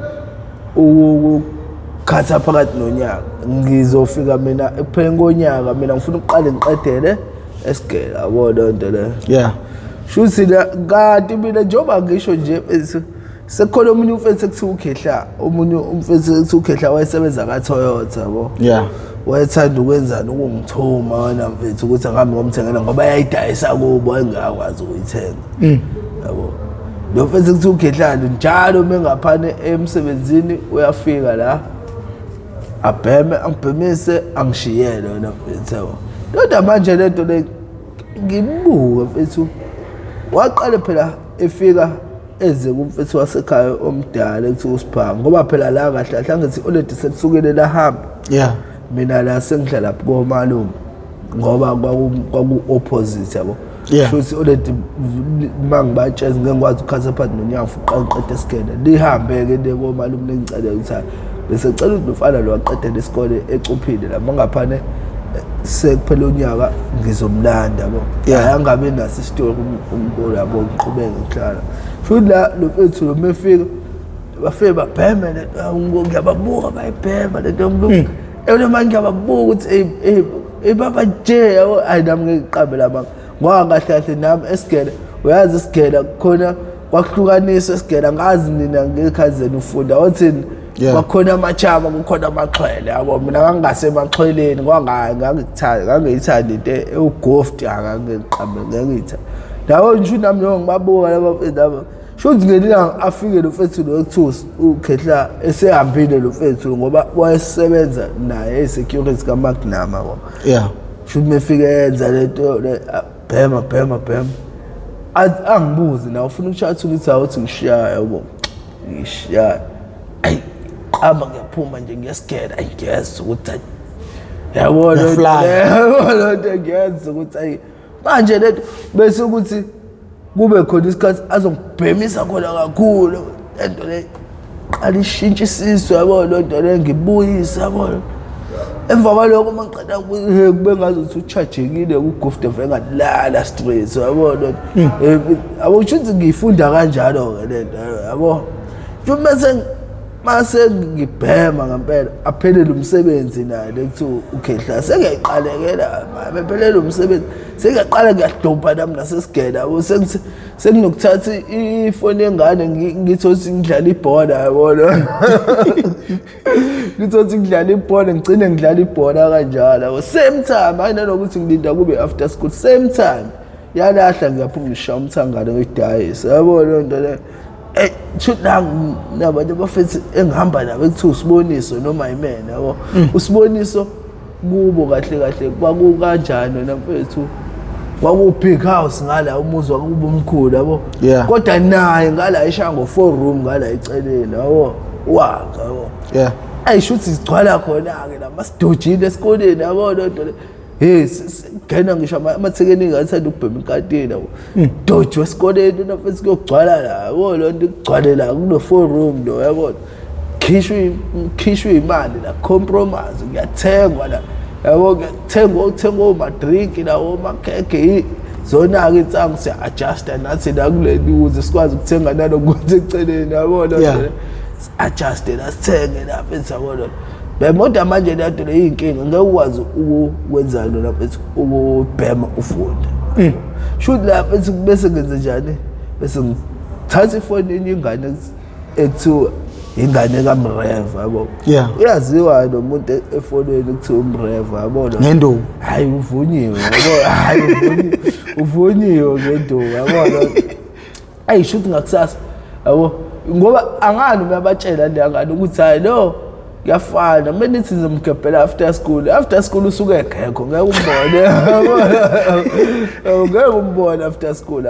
ukukhatha phakathi nonyaka, ngizofika mina ekupheleni konyaka, mina ngifuna ukuqale ngiqedele esigele, yabo le nto le. Shuthi la kanti mina njengoba ngisho nje mfethu, sekukhona omunye umfethu ekuthiwa uKhehla, omunye umfethu ekuthiwa uKhehla wayesebenza ka-Toyota, yabo. Wayethanda ukwenzani, ukungithuma wena mfethu ukuthi angihambe ngomthengela, ngoba yayidayisa kubo, wayengakwazi ukuyithenga, yabo. Lo mfethu ekuthiwa uKhehlane njalo uma engaphane emsebenzini uyafika la abheme, angibhemise, angishiyele wena mfethu, yabo. Kodwa manje lento le ngimbuke mfethu, waqale phela efika eze kumfethu wasekhaya omdala ekuthiwa uSiphango, ngoba phela la kahle kahle angithi already sekusukile lahamba. Mina la sengihlala komalume, ngoba kwaku opposite, yabo. Futhi already mangibatshela ngeke ngikwazi ukukhatha phakathi nonyaka futhi qaqede esigele, lihambe ke le komalume, lengicela ukuthi hayi, bese cela ukuthi lofana lo aqedele isikole ecuphile la, mangaphane sekuphela unyaka ngizomlanda, yabo. Hayi, angabi naso isitori umkolo, yabo, ngiqhubeke ngihlala. Futhi la lo mfethu lo mefika bafike babheme lento, ngiyababuka bayibhema lento, eyona manje ngiyababuka ukuthi ey ey baba nje, yabo, hayi nami ngiqambe la manga. Ngoba kahle kahle nami esigele, uyazi isigela khona kwakuhlukaniswa esigela, ngazi nina ngekhathi zenu ufunda wathini? Kwakhona amachama, kukhona amaxhwele, yabo. Mina ngangingasemaxhweleni, ngangikuthanda, ngangiyithanda into ewugoft, angangiqambe ngangiyithanda yabo. Ngisho nami njengoba ngibabuka laba laba, shuthi ngelinye ilanga afike lo mfethu lo ekuthiwa uKhehla, esehambile lo mfethu ngoba wayesebenza naye e-security kaMagnum, yabo. Shuthi mefike yenza lento le, ah, bhema bhema bhema, angibuze nawe ufuna ukushaya, ngithi awuthi ngishaya, yabo, ngishaya. Ayi, qamba ngiyaphuma nje ngiyasigela, ayi, ngiyazi ukuthi ayi, yabo lo nto Uyafly. Yabo lo nto, ngiyazi ukuthi ayi, manje lento bese ukuthi kube khona isikhathi azongibhemisa khona kakhulu lento le, qala ishintshe isisu, yabo lo nto le, ngibuyise, yabo. Emva kwalokho uma ngiqeda kube ngazuthi uchajekile ugufte, vele ngalala straight, yabo lo nto. Yabo, kusho ukuthi ngiyifunda kanjalo-ke le nto, yabo. Nje bese mase ngibhema ngempela, aphelele umsebenzi naye le kuthiwa uKhehla, sengiyayiqalekela, bephelele umsebenzi, sengiyaqala ngiyadobha nami nasesigela, yabo. Senginokuthatha ifoni yengane, ngithi othi ngidlala ibhola, yabona, ngithi othi ngidlala ibhola, ngigcine ngidlala ibhola kanjalo, yabo. Same time, hayi nanokuthi ngilinda kube after school, same time yalahla, ngiyaphuma, ngishaya umthangano ngidayisa, yabo leyo nto leyo. Ey, shuthi la nabantu abafethu engihamba nabo ekuthiwa uSiboniso noma yimena, yabo. USiboniso kubo kahle kahle kwakukanjani wena mfethu? Kwaku-big house ngala, umuzi wakubo omkhulu, yabo. Kodwa naye ngala eshaya ngo-four room ngala eceleni, yabo, wakhe, yabo. Ayi, shuthi sigcwala khona-ke la masidojile esikoleni, yabo loo nto le. Hey, ngena ngisho amathekeningi athanda ukubhema inkantini, yabo, dojwe esikoleni nafethu, kuyogcwala la, yabo loo nto, kugcwale la kuno-four room lo, yabona. Khishwe imali la, compromise, kuyathengwa la, yabo, kuyathengwa, kuthengwa omadrink la, omakhekhe, zona-ke insangu, siya-adjusta nathi la kuleli ukuze sikwazi ukuthenga nalokuthi eceleni, yabo loo nto le. Si-adjuste la, sithenge la mfethu, yabo loo nto. Bemoda manje le nto le iyinkinga, ngeke ukwazi ukwenzani la mfethu, ukubhema ufunda. Shuthi la mfethu bese ngenze njani? Bese ngithatha ifoni yenye ingane ekuthiwa ingane kaMreva, yabo. Uyaziwa lo muntu efonweni kuthiwa uMreva, yabo lo. Ngenduku. Hayi, uvunyiwe, yabo, hayi, uvunyiwe, uvunyiwe ngenduku, yabo lo. Ayi, shuthi ngakusasa, yabo, ngoba angani uyabatshela le ngane ukuthi hayi, lo kuyafana mina, nithi ngizomgebhela after school, after school usuke engekho, ngeke umbone, ngeke umbone after school.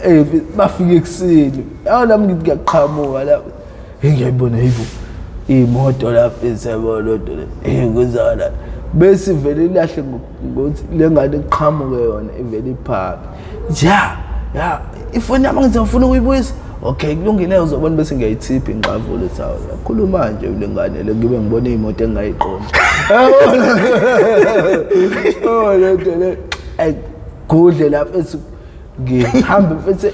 Eh, bafike ekuseni, yawo, nami ngithi ngiyaqhamuka la, hey, ngiyayibona, hayibo, iy'moto lapha, yabo loo nto le, hey, kwenzakala, bese ivele ilahle ngokuthi le ngane iqhamuke yona, ivele iphaphe ya ya ifoni yami, ngithi ngifuna ukuyibuyisa. Okay, kulungile, uzobona. Bese ngiyayithipha ingxavulo, ethi hawu, yakhuluma nje le ngane le, ngibe ngibona iy'moto engingayiqondi. Oh, le nto le, ayi, gudle lapho ethi ngihambe mfethu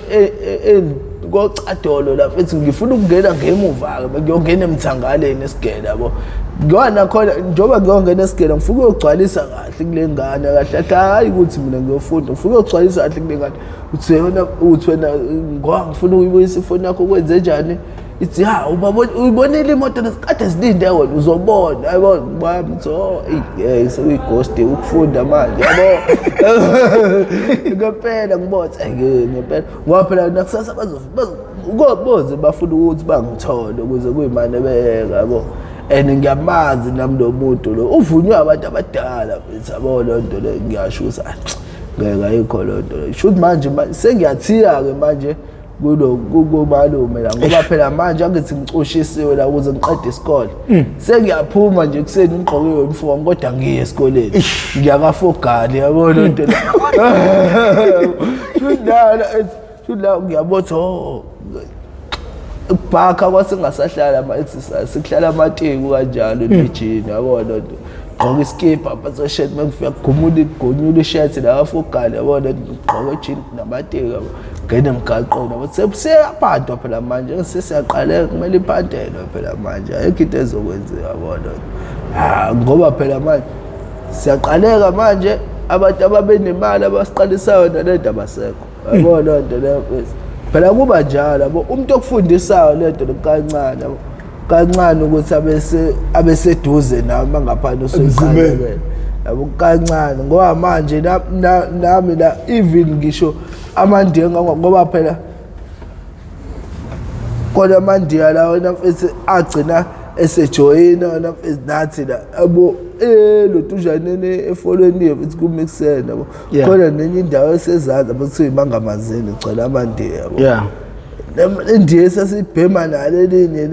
kocadolo la mfethu, ngifuna ukungena ngemuva-ke, ngiyongena emthangaleni esigela, yabo. Ngoba nakhona njengoba ngiyongena esigela, ngifuna ukuyogcwalisa kahle kule ngane kahle kahle, hhayi ukuthi mina ngiyofunda, ngifuna ukuyogcwalisa kahle kule ngane. Uthi wena, uthi wena, ngoba ngifuna ukuyibuyisa ifoni yakho, kwenze njani? Ithi ya, uyibonile imoto kade silinde wena, uzobona, yabo. Bami ngithi, oh, eyi, sekuyi-ghost ukufunda manje, yabo. Ngempela ngibona, ngempela, ngoba phela nakusasa boze bafuna ukuthi bangithole ukuze kuyimane beyeka, yabo. And ngiyamazi nami lo muntu lo, uvunywe abantu abadala mfethu, yabo loo nto le. Ngiyasho ukuthi ngeke, ayikho loo nto le. Shuthi manje sengiyathiya-ke manje kulo kumalume la, ngoba phela manje angithi ngicushisiwe la ukuze ngiqede isikole. Sengiyaphuma nje ekuseni ngigqoke i-uniform, kodwa ngiye esikoleni, ngiya kafogali, yabo loo nto la. Shuthi la, shuthi la ngiyabotha, oh, bhakha kwasengasahlala ama-exercise, sekuhlala amateku kanjalo nejini, yabo loo nto. Gqoka iskipa, phatha shirt, mengifika kugumula igonyula ishirt la kafogali, yabo, ngigqoka ijini namateki, yabo, ngene emgaqweni, yabo. Seyaphandwa phela manje, sesiyaqaleka, kumele iphantelwe phela manje, ayikho into ezokwenzeka, yabo loo nto. Ha, ngoba phela manje siyaqaleka manje. Abantu ababenemali abasiqalisayo nalento abasekho, yabo loo nto leyo mfethu. Phela kuba njalo, yabo, umuntu okufundisayo lento kancane, yabo, kancane ukuthi abese abeseduze nawe mangaphana usuyiqalekela, yabo, kancane. Ngoba manje nami la even ngisho amandiya, ngoba phela kodwa amandiya la wena mfethu agcina esejoyina wena mfethu nathi la, yabo, lo tujaneni efolweni mfethu kumixen, yabo. Khona nenye indawo esezansi yabo kuthiwa imangamazini, gcwele amandiya, yabo. Indiya esasibhema nalo elinye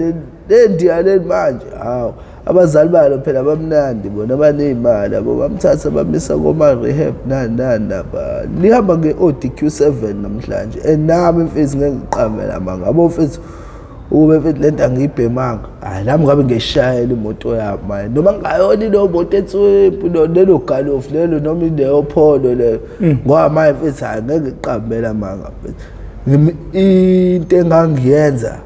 le ndiya leli manje, hawu, abazali balo phela bamnandi bona, baney'mali, yabo, bamthatha bamisa koma-rehab nani nani lapha. Lihamba nge-Audi Q7 namhlanje. And nami mfethu ngeke ngiqambe lamanga, yabo mfethu, ukube mfethu lento angiyibhemanga, hhayi, nami ngabe ngiyishayela imoto yami manje, noma ngingayona ileyo moto etswempu, lelo galofu lelo, noma ileyo Polo leyo. Ngoba manje mfethu, hhayi, ngeke ngiqambele amanga mfethu. Into engangiyenza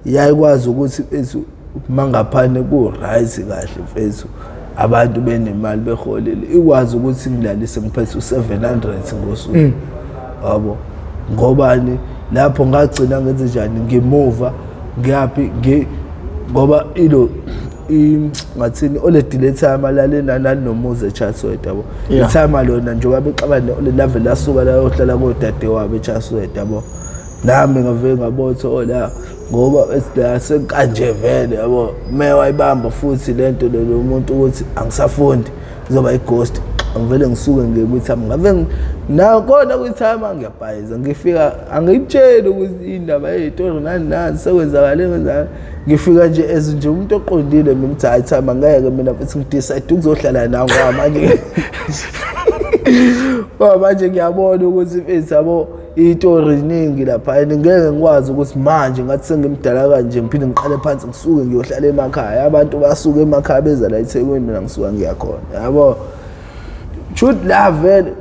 yayikwazi ukuthi mfethu mangaphane ku-right kahle mfethu, abantu benemali beholile, ikwazi ukuthi ngilalise ngiphethe u-700 ngosuku, yabo. Ngobani lapho ngagcina ngenze njani, ngimuva ngiyaphi, ngoba ilo ngathini oledi letimer lalena lalinomuzi eChatsworth, yabo. Itimer lona njengoba bexabane ne-oledi lave lasuka layohlala kodade wabo eChatsworth, yabo. Nami ngavele ngabotha ola ngoba la sekanje vele, yabo, me wayibamba futhi lento lo muntu ukuthi angisafundi, ngizoba i-ghost. Ngivele ngisuke ngiye kwi-timer, ngave nakhona kwi-timer ngiyabhayiza, ngifika angiyitsheli ukuthi indaba yeyitori nani nani sekwenzakale kwenzakale. Ngifika nje as nje umuntu oqondile mina ukuthi hayi timer, ngeke mina futhi ngidecide ukuzohlala nawe, ngoba manje ngiyabona ukuthi mfethu, yabo, iyitori ziningi lapha and ngeke ngikwazi ukuthi manje ngathi sengimdala kanje ngiphinde ngiqale phansi ngisuke ngiyohlala emakhaya. Abantu basuke emakhaya beza la eThekwini, mina ngisuka ngiyakhona, yabo. Shoot la vele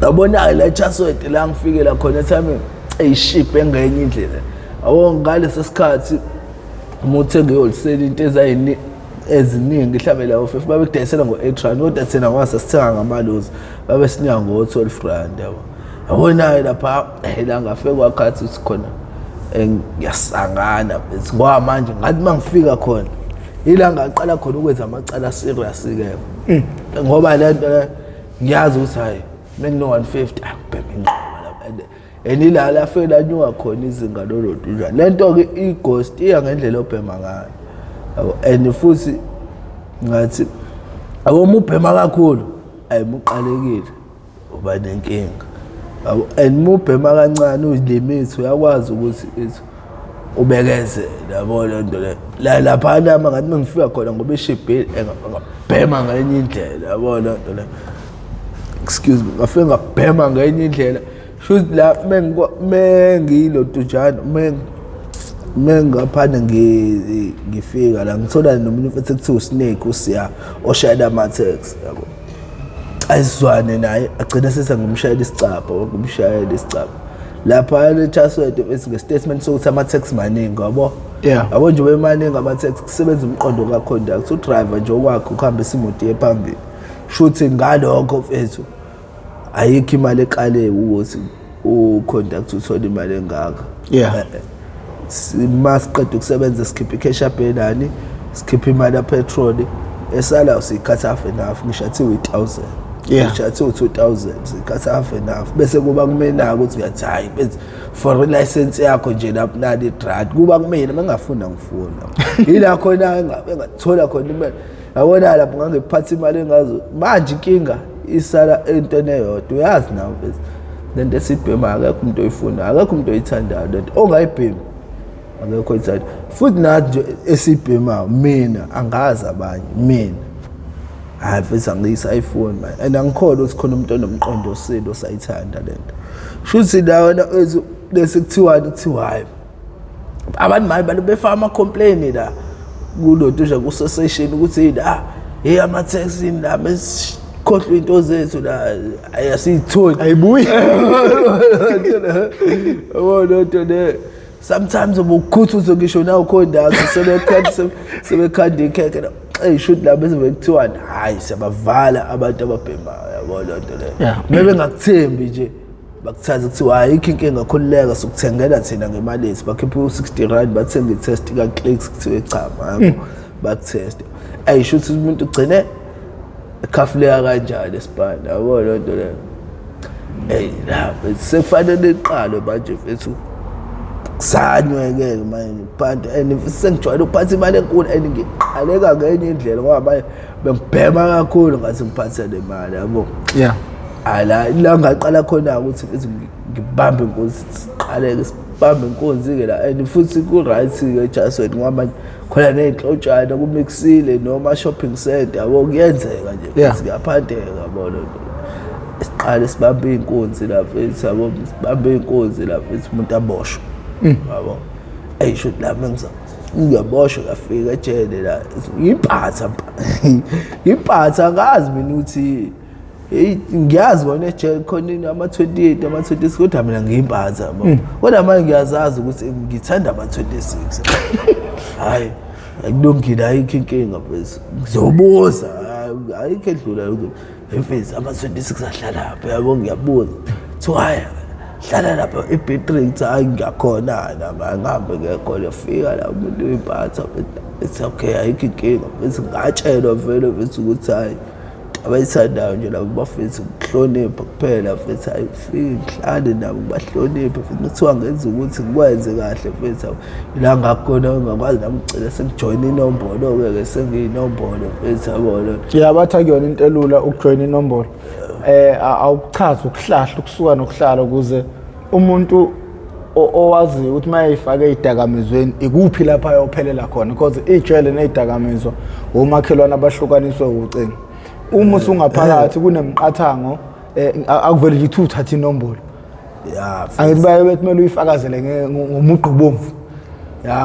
yabona-ke la eChatsworth la ngifikela khona ethameni eyishibhe engenye indlela, yabo. Ngaleso sikhathi uma uthenga i-wholesale into ezayini eziningi mhlawumbe lawo 50 babekudayisela ngo-8 rand, kodwa thina ngoba sasithenga ngamalozi babesinika ngo-12 rand, yabo. Yabona-ke lapha la ngafike kwakhathi ukuthi khona ngiyasangana mfethu, ngoba manje ngathi uma ngifika khona ila ngaqala khona ukwenza amacala serious-ke, ngoba le nto le ngiyazi ukuthi hhayi, bengino-150 angibheme inqoba lapha and ila lafike lanyuka khona izinga lolo njani. Le nto-ke i-ghost iya ngendlela obhema ngayo, yabo. And futhi ngathi yabo uma ubhema kakhulu ayi muqalekile uba nenkinga, yabo. And uma ubhema kancane uyilimithi uyakwazi ukuthi ithi ubekezele, yabo, le nto le. La laphana uma ngathi mengifika khona ngoba ishibhile ngabhema ngenye indlela, yabo, le nto le. Excuse me, ngafike ngabhema ngenye indlela. Shuthi la mengilotujana mengaphana ngifika la ngithola nomunye mfethu ekuthiwa uSnake uSiya oshayela ama-taxi, yabo. Ayizwane naye agcina sese ngumshayela isicabha, ngumshayela isicabha lapha eChatsworth mfethu nge-statement sokuthi ama-taxi maningi, yabo. Yabo nje bemaningi ama-taxi, kusebenza umqondo ka-conductor, udriver nje okwakhe ukuhambisa imoto iye phambili. Shuthi ngalokho mfethu ayikho imali ekalewe ukuthi uconductor uthole imali engaka. Masiqeda ukusebenza sikhipha i-cash up enani, sikhipha imali yapetrol esalayo siyikhatha half and half, ngisho athiwa i-1000, ngisho athiwa u-2000 siyikhatha half and half. Bese kuba kumina-ke ukuthi uyathi hhayi mfethu, for i-license yakho nje lapho nali i-grant, kuba kumina mengingafuna ngifuna yila khona engathola khona imali, yabona. Lapho ngangiphatha imali engazo. Manje inkinga isala entweni eyodwa, uyazi nawe mfethu, lento esibhema akekho umuntu oyifunayo, akekho umuntu oyithandayo lento ongayibhemi, akekho oyithandayo. Futhi nathi nje esibhemayo, mina angazi abanye, mina hhayi mfethu angiyisayifuni manje and angikholwa ukuthi khona umuntu onomqondo osile osayithanda lento. Shuthi la wena wethu bese kuthiwani, kuthiwa hhayi abantu manje balo befaka ama-complain la kulonto nje ku-association ukuthi la hey ama-taxi la mesikhohlwa into zethu la ayasiyitholi. Ayibuyi. Yabo lento le sometimes ubukhuthuzo ngisho nawo conductor sebekhanda ikhekhe la. Eyishuthi la bese bekuthiwa hayi siyabavala abantu ababhemayo, yabo loo nto leyo. Bebengakuthembi nje, bakuthatha kuthiwa ayikho inkinga, khululeka, sokuthengela thina ngemali yethu. Bakhiphe u-60 rand bathenge i-test ka-Clicks, kuthiwe cha yabo bakutheste. Eyishuthi umuntu ugcine ekhafuleka kanjani esibani, yabo loo nto leyo. Eyi la sekufanele iqalwe manje mfethu, kusanywe-ke manje kuphanti and sengijwayele ukuphatha imali enkulu and ngiqaleka ngenye indlela ngoba manje bengibhema kakhulu ngathi ngiphathe le mali, yabo. Hhayi la la ngaqala khona ukuthi mfethu ngibambe inkunzi, siqaleke sibambe inkunzi-ke la and futhi ku-right-ke Jason ngoba manje khona ney'nhlotshana kumixile noma shopping center, yabo, kuyenzeka nje futhi kuyaphandeka, yabo loo nto. Siqale sibambe iy'nkunzi la mfethu, yabo, sibambe iy'nkunzi la mfethu, umuntu aboshwe, yabo. Eyi shuthi la ngiyaboshwa, ngiyafika ejele la, ngiphatha ngiphatha, angazi mina ukuthi hey ngiyazi kona ejele khona ama-28 ama-26, kodwa mina ngiyimpatha, yabo. Kodwa manje ngiyazazi ukuthi ngithanda ama-26. Hhayi akulungile, ayikho inkinga mfethu, ngizobuza, ayikho edlula lokho mfethu, ama-26 ahlalaphi, yabo, ngiyabuza. Kuthiwa hhayi hlala lapha e-B3, ngithi hhayi ngiyakhona nami, ngihambe ngiyakhona. Fika la umuntu uyimpatha, it's okay, ayikho inkinga mfethu. Ngatshelwa vele mfethu ukuthi hhayi abayithandayo nje labo bafethu ukuhlonipha kuphela mfethu. Hhayi ngifike ngihlale nabo ngibahloniphe futhi kuthiwa ngenza ukuthi ngikwenze kahle mfethu. La ngakhona ngakwazi nami ukugcina sengijoyina inombolo-ke ke sengiyinombolo mfethu, yabona. Ya, bathi akuyona into elula ukujoyina inombolo. Awukuchazi ukuhlahla ukusuka nokuhlala ukuze umuntu owaziyo ukuthi uma eyifake ey'dakamizweni ikuphi lapho ayophelela khona, because ijele ney'dakamizwa omakhelwane abahlukaniswe ucingo. Uma usungaphakathi kunemiqathango, akuvele nje uthi uthathe inombolo. Angithi baye bethi kumele uyifakazele ngomugqa obomvu.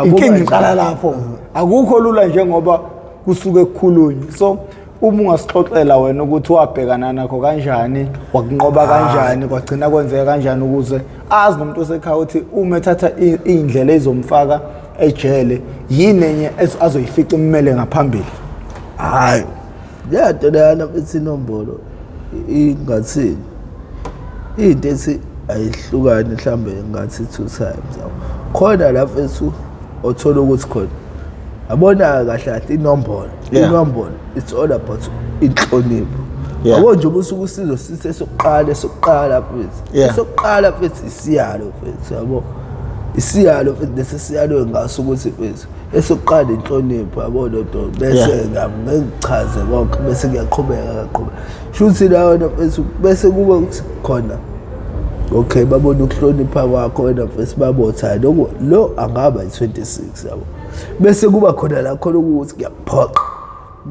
Inkinga iqala lapho, akukho lula njengoba kusuke kukhulunywa. So uma ungasixoxela wena ukuthi wabhekana nakho kanjani, wakunqoba kanjani, kwagcina kwenzeka kanjani, ukuze azi nomuntu osekhaya ukuthi uma ethatha iy'ndlela ezomfaka ejele yini enye azoyifica immele ngaphambili. Hhayi leya nto leyana mfethu, inombolo ingathini, into ethi ayihlukani mhlawumbe ngathi 2 times, yabo. Khona la mfethu othola ukuthi khona yabona kahle kahle inombolo, inombolo it's all about inhlonipho, yabo. Nje ubusuku usizo sithe sokuqala esokuqala mfethu, esokuqala mfethu isiyalo mfethu, yabo, isiyalo mfethu, lesi siyalo ngaso ukuthi mfethu esokuqala inhlonipho, yabo lento, bese ngichaze konke, bese ngiyaqhubeka ngaqhubeka. Shuthi la wena mfethu bese kuba ukuthi khona okay babona ukuhlonipha kwakho wena mfethu, babotha lokho lo angaba i-26, yabo. Bese kuba khona la khona ukuthi kuyaphoqa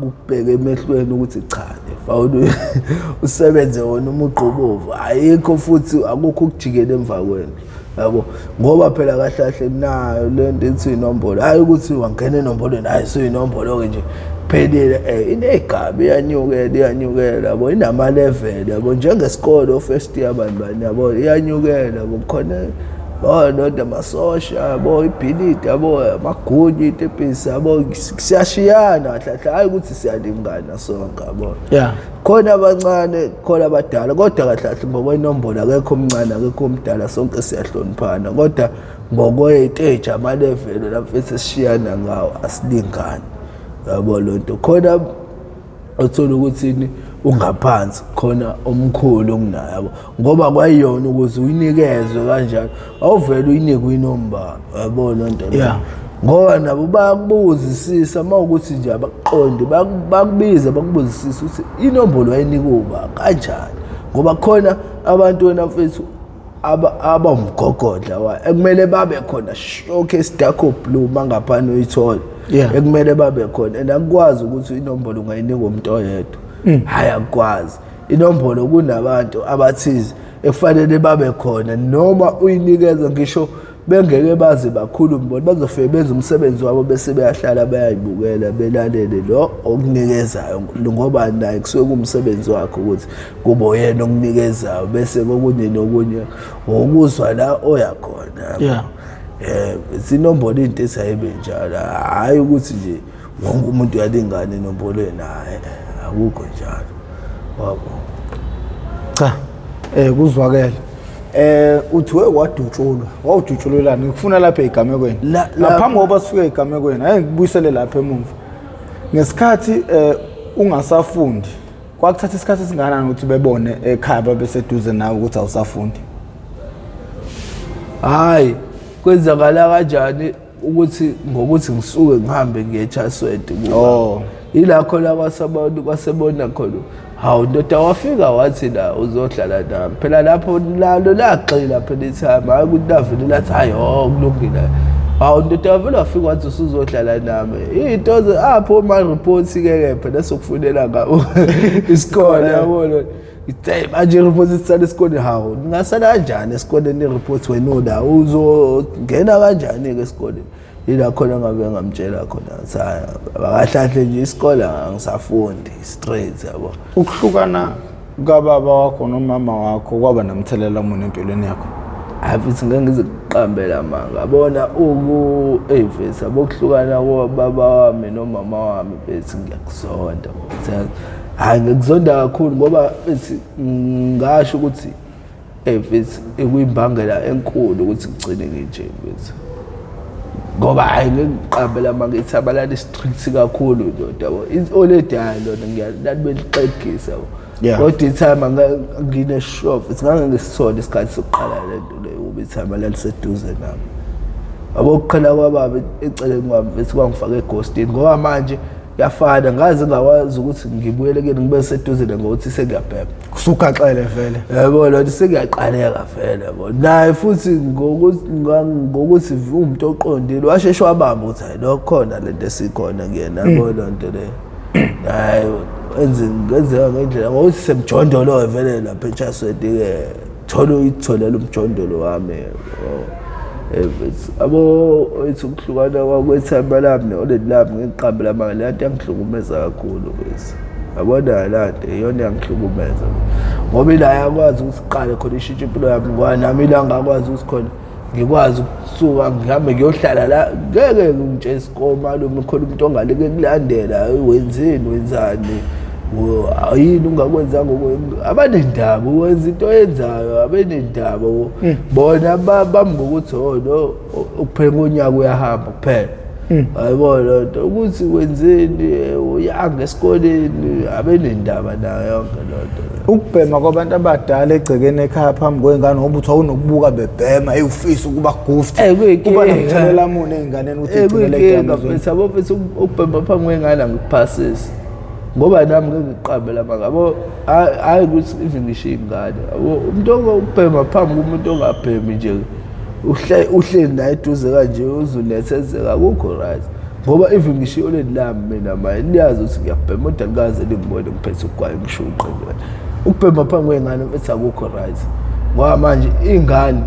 kubheka emehlweni ukuthi cha fawuni usebenze wona umugqa obovu, ayikho futhi akukho ukujikela emva kwena, yabo, ngoba phela kahle kahle nayo le nto ethi inombolo, hayi ukuthi wangena enombolweni, hayi suyinombolo-ke nje phelile. Iney'gaba, iyanyukela iyanyukela, yabo, inama-level, yabo, njengesikole first year bani bani, yabo, iyanyukela, yabo, khona oh ndoda amasosha, yabo, ibhilidi, yabo, amagunya, itepisi, yabo, siyashiyana kahle kahle, hhayi ukuthi siyalingana sonke, yabo. Khona abancane, khona abadala, kodwa kahle kahle ngokwenombolo akekho omncane, akekho omdala, sonke siyahloniphana, kodwa ngokwey'teji amaleveli la mfethu esishiyana ngawo asilingani, yabo loo nto. Khona othola ukuthi ungaphansi, khona omkhulu okunayo, yabo, ngoba kwayiyona ukuze uyinikezwe kanjalo awuvele uyinike inombolo, yabo loo nto leyo. Ngoba nabo bayakubuzisisa uma ukuthi nje abakuqondi, bakubiza bakubuzisisa ukuthi inombolo wayinika uba kanjani, ngoba khona abantu wena mfethu abawumgogodla wa ekumele babe khona showcase dark or blue mangaphana uyithola, ekumele babe khona, and akukwazi ukuthi inombolo ungayinika umuntu oyedwa. Hhayi akukwazi, inombolo kunabantu abathize ekufanele babe khona, noma uyinikeza ngisho bengeke baze bakhulume bona, bazofike benze umsebenzi wabo bese beyahlala bayayibukela belalele lo okunikezayo, ngoba naye kusuke kuwumsebenzi wakhe ukuthi kube uyena okunikezayo, bese kokunye nokunye ngokuzwa la oya khona. Sinombolo into esayibe njalo, hhayi ukuthi nje Wonke umuntu uyalingana enombolweni, hhayi, akukho njalo, wabo. Cha, kuzwakele. Uthi we wadutshulwa, wawudutshulelani? Ngikufuna lapha egamekweni. Ngaphambi kokuba sifike egamekweni, ake ngikubuyisele lapha emuva. Ngesikhathi ungasafundi, kwakuthatha isikhathi esingakanani ukuthi bebone ekhaya babeseduze nawe ukuthi awusafundi? Hhayi, kwenzakala kanjani ukuthi ngokuthi ngisuke ngihambe ngiye eChatsworth kuba. Oh. Ila khona kwasabona kwasebona khona. Hawu ndoda, wafika wathi la uzohlala nami. Phela lapho lalo lagxila phela ithama, hayi ukuthi lavele lathi hayi oh kulungile. Hawu ndoda, wavele wafika wathi usuzohlala nami. Iy'nto apho ma-reports ke ke phela sokufunela ngabo isikole, yabona. Ithe manje i-report isisala esikoleni, hawu ningasala kanjani esikoleni i-report wena ula uzongena kanjani-ke esikoleni? Ila khona ngabe ngamtshela khona ngathi hhayi, abakahlahle nje isikole angisafundi straight, yabo. Ukuhlukana kababa wakho nomama wakho kwaba nomthelela muni empilweni yakho? Hayi futhi ngeke ngize kuqambela amanga, yabona eyi mfethu, yabo ukuhlukana kobaba wami nomama wami mfethu ngiyakuzonda mfethu. Hhayi ngikuzonda kakhulu ngoba mfethu ngasho ukuthi mfethu ikuyimbangela enkulu ukuthi ngigcine nginje mfethu. Ngoba hhayi ngeke ngiqambele amanga, ithaba lali-strict kakhulu ndoda, yabo. I-oledi hhayi lona lalibelixegisa, yabo. Kodwa ithama ngine-sure futhi ngake ngisithole isikhathi sokuqala le nto leyo ukuba ithama laliseduze nami. Yabo ukuqhela kwababa eceleni kwami mfethu kwangifaka eghostini ngoba manje kuyafana ngaze ngakwazi ukuthi ngibuyele kuyena ngibe seduze naye ngokuthi sengiyabhema. Usugaxele vele. Yabo lona sengiyaqaleka vele, yabo. Naye futhi ngokuthi uwumuntu oqondile washeshe wabamba ukuthi hayi lo khona lento esikhona kuyena, yabo loo nto leyo. Hayi kwenzeka ngendlela ngokuthi semjondolo vele lapha eChatsworth-ke thola uyitholela umjondolo wami. Abo ethi ukuhlukana kwethemba lami ne-oledi lami ngiqambe lamanga, le nto yangihlukumeza kakhulu bese. Yabona la nto iyona yangihlukumeza ngoba ila yakwazi ukuthi iqale khona ishintshe impilo yami, ngoba nami ila ngakwazi ukuthi khona ngikwazi ukusuka ngihambe ngiyohlala la, ngeke ngitshele isikole malume khona umuntu ongalike kulandela wenzeni wenzani yini ungakwenzanga, abanendaba wenza into oyenzayo, abenendaba bona bami ngokuthi oh no ukuphela konyaka uyahamba kuphela. Yayibona loo nto ukuthi wenzeni uyanga esikoleni, abenendaba nayo yonke loo nto. Ukubhema kwabantu abadala egcekeni ekhaya phambi kwey'ngane, ngoba uthi awunokubuka bebhema, eyi ufisa ukuba goofed. Kuyinkinga. Kuba nomthelela muni ey'nganeni ukuthi igcinele Kuyinkinga ey'dakamizweni? mfethu, yabo mfethu ukubhema phambi kwey'ngane angikuphasisi. Ngoba nami ngeke ngiqambe lamanga, yabo hhayi ukuthi even ngisho iy'ngane, yabo umuntu okubhema phambi komuntu ongabhemi nje uhleli naye eduze kanje uzunethezeka, akukho right. Ngoba even ngisho i-oledi lami mina manje liyazi ukuthi ngiyabhema, kodwa likaze lingibone ngiphethe ugwayi ngishuqe nje. Ukubhema phambi kwey'ngane mfethu akukho right. Ngoba manje iy'ngane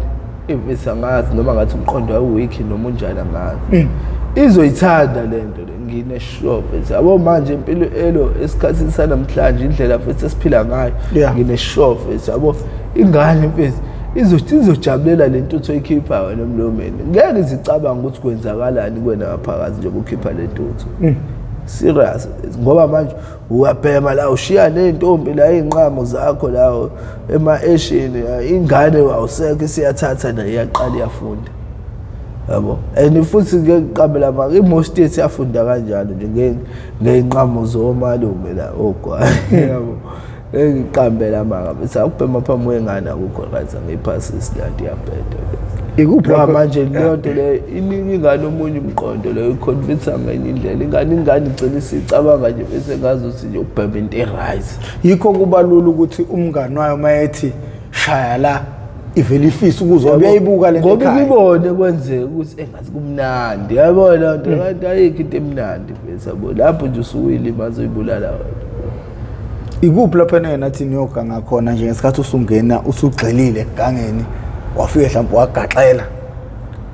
mfethu angazi noma ngathi umqondo wayo weak noma unjani angazi. Izoyithanda le nto le, ngine-sure mfethu. Yabo manje impilo elo esikhathini sanamhlanje indlela mfethu esiphila ngayo, ngine-sure mfethu, yabo ingane mfethu izojabulela le ntuthu oyikhipha wena emlomeni. Ngeke izicabange ukuthi kwenzakalani kuwena ngaphakathi njengoba ukhipha le ntuthu. Serious, ngoba manje uyabhema la ushiya ney'ntombi la iy'nqamo zakho la ema-eshini, ingane awusekho isiyathatha nayo iyaqala iyafunda. Yabo, and futhi ngeke ngiqambe lamanga, i-most yethu iyafunda kanjalo nje ngey'nqamo zomalume la ogwayi, yabo. Ngeke ngiqambe lamanga mfethu, akubhema phambi kwengane akukho right, angiyiphasisi le nto iyabheda. Ikuphi Ngoba lapho? manje leyo nto leyo inika ingane omunye umqondo leyo, iconvince ngenye indlela ingane igcina isicabanga nje bese ngazuthi nje ukubhema into e-right. Yikho kuba lula ukuthi umngani wayo uma ethi shaya la ivele ifise ukuzwa, uyayibuka le nto ngoba ekhaya. ikubone kwenzeka ukuthi engathi kumnandi, yabona leyo nto, kanti ayikho into emnandi mfethu, yabo lapho nje usuyilimaza uyibulala wena. Ikuphi lapho enake nathi niyoganga khona nje ngesikhathi usungena usugxilile egangeni, wafike mhlawumbe wagaxela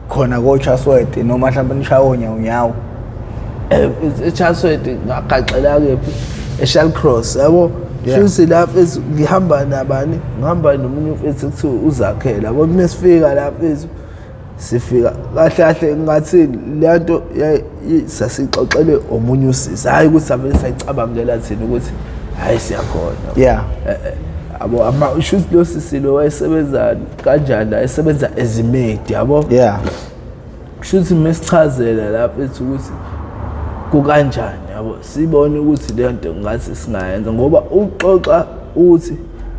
khona koChatsworth noma mhlawumbe nishaya onyawo nyawo? eChatsworth ngagaxela kephi, eShallcross, yabo. Shuthi la mfethu ngihamba nabani, ngihamba nomunye umfethu kuthiwa uZakhele, yabo. Mesifika la mfethu Sifika kahle kahle ngathi le nto sasixoxele omunye usisi, hhayi ukuthi savele sayicabangela thina ukuthi hhayi siyakhona. Yeah. Yabo ama shuthi lo sisi lo wayesebenza kanjani la, esebenza as a maid, yabo. Yeah. Shuthi mesichazela lapho ethi ukuthi kukanjani, yabo, sibone ukuthi le nto ngathi singayenza ngoba uxoxa ukuthi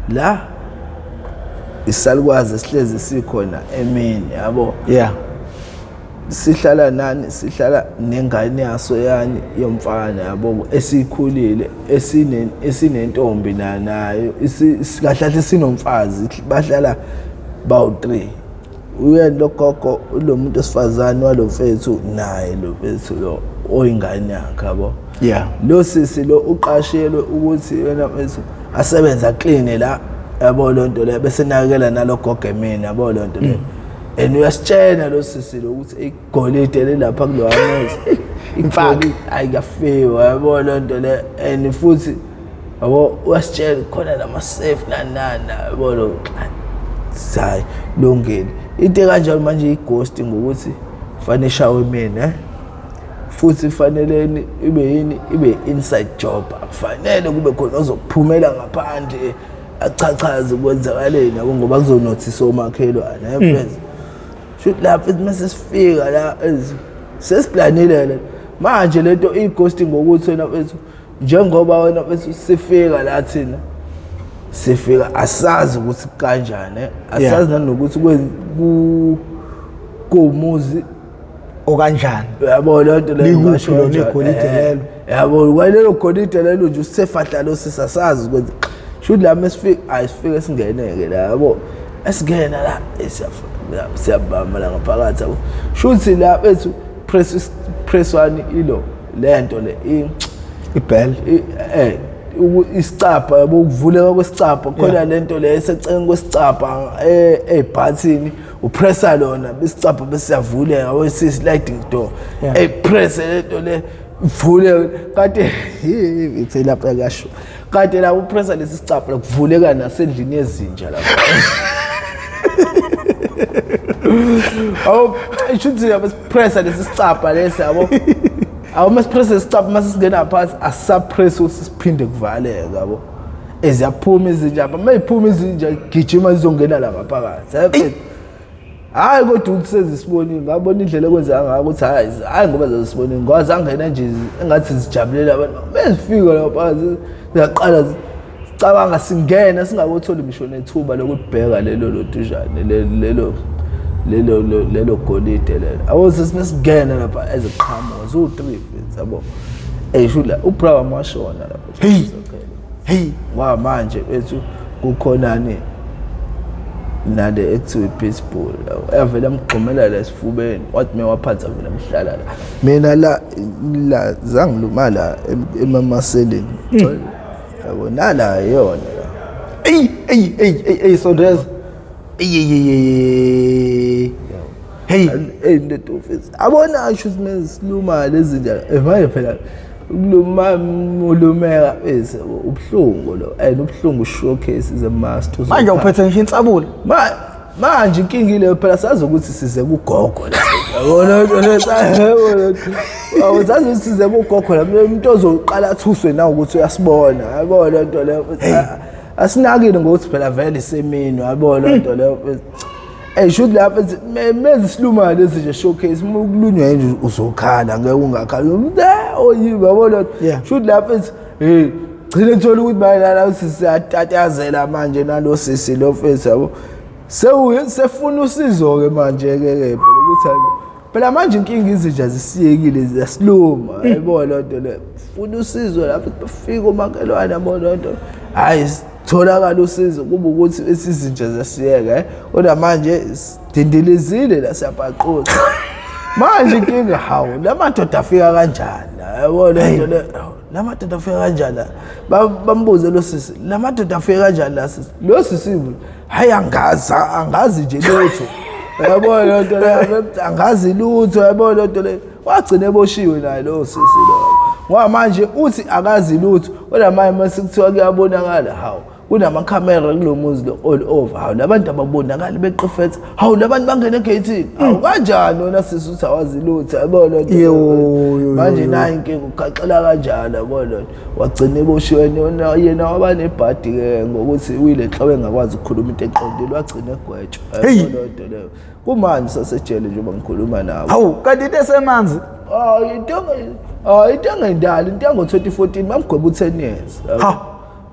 la isalukwazi sihlezi sikhona emini, yabo. Yeah. Sihlala nani, sihlala nengane yaso yani yomfana, yabo, esikhulile, esinentombi nayo, kahle kahle sinomfazi, bahlala bawu-3. Uyena lo gogo, lo muntu osifazane walo mfethu, naye lo mfethu lo oyingane yakhe, yabo. Yeah. Lo sisi lo uqashelwe ukuthi wena mfethu asebenza clean la, yabo, lo nto le, bese nakekela nalo gogo emini, yabo, lo nto le. And uyasitshena lo sisi lo ukuthi igolide lelapha kulo muzi, Imfaka. Hayi kuyafiwa, yabo, lo nto le. And futhi, yabo, uyasitshela khona nama safe nani nani, yabo, lo hayi lungile into kanjalo. Manje i-ghost ngokuthi fanele ishawe mina, futhi fanele ibe yini, ibe inside job, akufanele kube khona ozokuphumela ngaphandle achachaze kwenzakaleni, yabo, ngoba kuzonothisa omakhelwane mfethu. Shuthi lapho mase sifika la sesiplanile le manje lento i-ghost ngokuthi wena mfethu, njengoba wena mfethu sifika la thina sifika asazi ukuthi kanjani, asazi nanokuthi kuwumuzi okanjani, yabo, le nto leyo. Likuphi Ngasho lona kanjalo. igolide lelo? Yabo, kwalelo golide lelo nje usefahla lo sisasazi kwenza. Shuthi la mesifika, ayisifike singeneke la, yabo, esingena la siyabamba la ngaphakathi, yabo. Shuthi la bethu press one ilo lento le Ibell. Isicabha, yabo, ukuvuleka kwesicabha khona, lento le eseceleni kwesicabha ebhathini, upressa lona isicabha bese siyavuleka, yabo, sliding door. Press lento le ivule, kanti ithe lapha kasho kanti la upressa lesi sicabha kuvuleka nasendlini yezinja lapha. Awu, shuthi yabo sipressa lesi sicabha lesi, yabo. Awu, masipressa isicabha, mase singena phansi asapress ukuthi siphinde kuvaleke, yabo. Eziyaphuma izinja apha, mayiphuma izinja gijima zizongena la ngaphakathi. Hayi kodwa ukuthi sezisibonile, ngabona indlela ekwenzeka ngayo ukuthi hayi hayi ngoba zezisibonile, ngoba zangena nje engathi zijabulela abantu. Bezifika lapha ziyaqala sicabanga singena singakotholi ngisho nethuba lokubheka lelo lotujane lelo golide lelo. Abo sesingena lapha eziqhamuka ziwu-3, yabo, esho la ubra wami washona lapha. Hey. Hey. Ngoba manje bethu kukhonani nale ekuthiwa i-pitbull yavele amgxumela la esifubeni, wathi mewaphansi avele amhlala la. Mina la la zangiluma la emamaseleni, yabo, nala iyona la. Ey ey ey ey ey, sondeza. Ey ey ey ey. Hey. Ey, ndoda ofisi abona asho ukuthi mesiluma lezi zinja. Manje phela ukuluma ulumeka bese ubuhlungu lo and ubuhlungu showcase is a must. Manje uphethe ngisho insabula. Manje inkinga ile phela sazi ukuthi size kugogo la, yabona, yabona, sazi ukuthi size kugogo la, umuntu ozoqala athuswe na ukuthi uyasibona, yabona lento leyo. Asinakile ngokuthi phela vele isemini, yabona lento leyo. Ey, shuthi lapha mezi siluma lezi nje showcase, uma ukulunywa nje uzokhala, ngeke ungakhala oyini, yabona. Shuthi lapha ethi hey gcine thola ukuthi manje la sisiyatatazela manje nalo sisi lo mfethu, yabo, sewuye sefuna usizo ke manje ke phela ukuthi hayi phela manje inkinga izinja zisiyekile ziyasiluma, yayibona lento le, funa usizo lapho bafika omakhelwane, yabo lento, hayi tholakala usizo kuba ukuthi isizinja ziyasiyeka, kodwa manje sidindilizile la siyabhaqoza manje inkinga. Hawu, la madoda afika kanjani, yabo lento le, la madoda afika kanjani la? Bambuze lo sisi, la madoda afika kanjani la sisi? Lo sisi, hayi angazi, angazi nje lutho, yabo lento le, angazi lutho, yabo lento le. Wagcina eboshiwe naye lo sisi lo, ngoba manje uthi akazi lutho, kodwa manje mase kuthiwa kuyabonakala, hawu. Kunamakhamera kulo muzi lo all over. Hawu, labantu ababonakali beqifetha. Hawu, labantu bangena egeyithini. Hawu, kanjani wena sisi uthi awazi lutho, yabo lo nto. Yo, yo, Manje yo. nayi inkinga, ugaxela kanjani, yabo lo nto. Wagcina eboshiwe yena waba nebhadi ke ngokuthi uyile nhlobo engakwazi ukukhuluma into eqondile, wagcina egwetshwa. Hey. Yabo lo nto leyo. Kumanje sasejele njengoba ngikhuluma nawe. Hawu, kanti into esemanzi. Hayi, into engendala, into yango-2014, bamgweba u-10 years. Ha.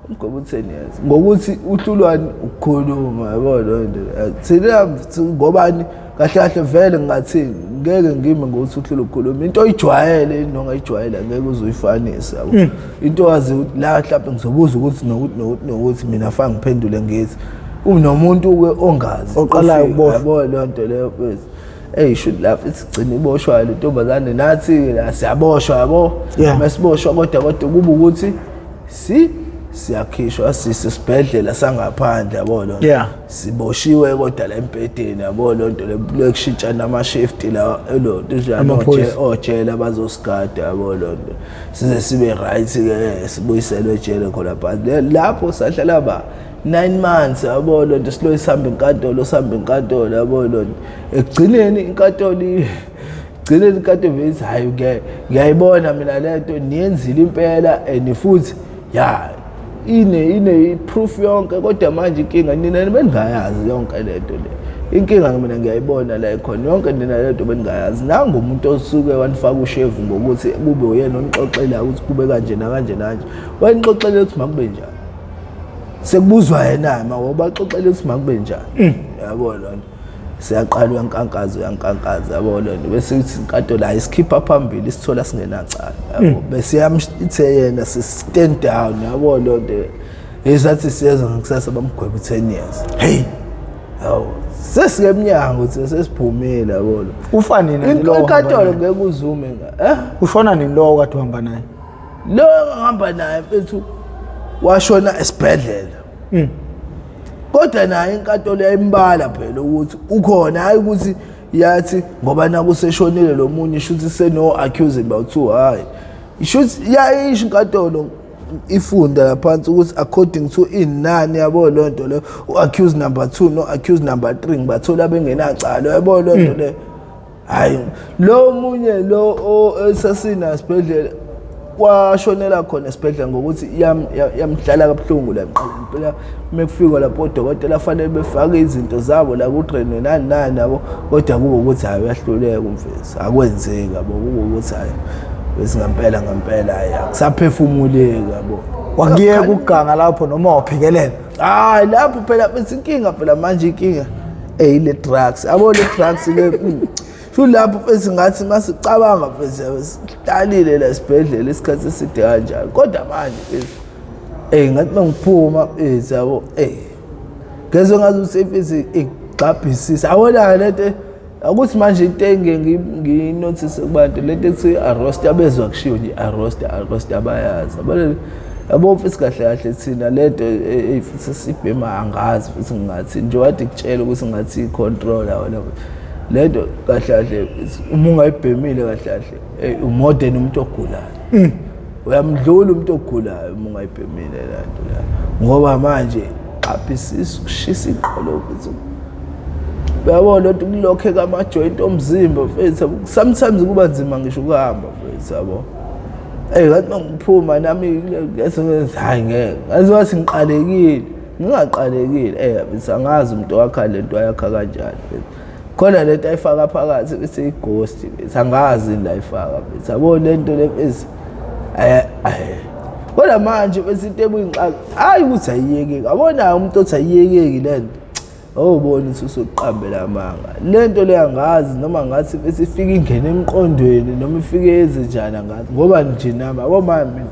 Umgweba u-10 years ngokuthi uhlulwani ukukhuluma, yabo leyo nto. Thina ngobani kahle kahle vele ngingathini, ngeke ngime ngokuthi uhlulwe ukukhuluma into oyijwayele nongayijwayele, angeke uze uyifanise, yabo. Into wazi ukuthi la mhlawumbe ngizobuza ukuthi nokuthi nokuthi nokuthi, mina fanele ngiphendule ngithi unomuntu-ke ongazi Oqalayo ofika, ukuboshwa. Yabo leyo nto leyo mfethu. Eyi, shuthi lapho isigcina iboshwayo le ntombazane, nathi la siyaboshwa, yabo. Masiboshwa kodwa kuba ukuthi siyakhishwa sise esibhedlela sangaphandle, yabo lo. Siboshiwe kodwa la embhedeni, yabo lo nto le, lokushintshana ama-shift la elo nto njalo. Amaphoyisa. Ojele abazosigada, yabo lo nto, size sibe right ke, sibuyiselwe ejele khona phansi. Lapho sahlala ba 9 months, yabo lo nto, silo sihamba inkantolo, sihamba inkantolo, yabo lo nto. Ekugcineni inkantolo gcineni inkantolo vele, hayi ke ngiyayibona mina lento niyenzile impela, and futhi ya ine proof yonke, kodwa manje inkinga nina beningayazi yonke lento le. Inkinga mina ngiyayibona la ikhona yonke, nina lento beningayazi. Nangu umuntu osuke wanifaka ushevu ngokuthi kube uyena onixoxela ukuthi kube kanje nakanje nakanje, wanixoxela ukuthi makube njani, sekubuzwa yena ma wabaxoxela ukuthi makube njani, yabo lona. Siyaqala uyankankaza, uyankankaza, yabo lona, bese ithi inkantolo hayi, isikhipha phambili, isithola singenacala, yabo, bese yamithe yena si stand down, yabo lona. Esathi siyeza ngakusasa bamgweba u10 years. Hey. Hawu, sesike emnyango thina, sesiphumile, yabo lo. Ufa nini lo ohamba Inkantolo naye? ngeke uzume nga eh. Ushona nini lo okade uhamba naye? Lo engihamba naye mfethu washona esibhedlela. Kodwa naye inkantolo yayimbala phela ukuthi ukhona, hayi ukuthi yathi ngoba nakuseshonile lo munye shuthi seno accusing about two, hayi shuthi yayisho inkantolo ifunda laphansi ukuthi according to inani, yabo loo nto leyo, u-accused number 2 no-accused number 3 ngibathola bengenacala, yabo loo nto leyo. Hayi, lo munye lo esasina esibhedlela washonela khona esibhedlela ngokuthi yamdlala kabuhlungu la emqaleni phela. Mekufikwa lapho odokotela fanele befake izinto zabo la ku-drain nani nani, yabo, kodwa kube ukuthi hayi, uyahluleka umfesi, akwenzeki, yabo, kube ukuthi hayi, bese ngempela ngempela hayi, akusaphefumuleki, yabo. Wakuyeka ukuganga lapho noma waphikelela? Hayi, lapho phela bese inkinga phela manje, inkinga ile drugs, yabo, le drugs le. Shu lapho mfethu ngathi masicabanga mfethu, sihlalile la esibhedlela isikhathi eside kanjalo, kodwa manje mfethu ngathi mangiphuma mfethu, yabo, ngezwe ngathi mfethu igxabhisisa, yabona lento ukuthi manje into engeke ngiyinothise kubantu, lento ethi arrost, abezwa kushiwo nje arrost, arrost, abayazi, yabona, yabo mfethu. Kahle kahle thina lento futhi sibhema, angazi futhi ngingathi nje wade kutshela ukuthi ngathi i-control wena lento. Kahle kahle uma ungayibhemile kahle kahle umodern umuntu ogulayo, uyamdlula umuntu ogulayo uma ungayibhemile lento la, ngoba manje qaphisisa ukushisa iqolo mfethu, uyabona lento, kulokheka ama-joint omzimba mfethu, sometimes kuba nzima ngisho ukuhamba mfethu, yabo. Ngathi mangiphuma nami ngese hayi, ngeke ngazi wathi ngiqalekile, ngingaqalekile, mfethu angazi umuntu wakha lento ayakha kanjani mfethu, khona lento ayifaka phakathi bese i-ghost mfethu, angazi yini la ayifaka mfethu, yabo lento le mfethu. Kodwa manje bese into ebuyingxaki, hayi ukuthi ayiyekeki, yabona, umuntu othi ayiyekeki lento, awubona ukuthi usuqambela amanga. Lento le angazi noma ngathi bese ifike ingene emqondweni noma ifike yenze njani, angazi, ngoba nje nami, yabo, manje mina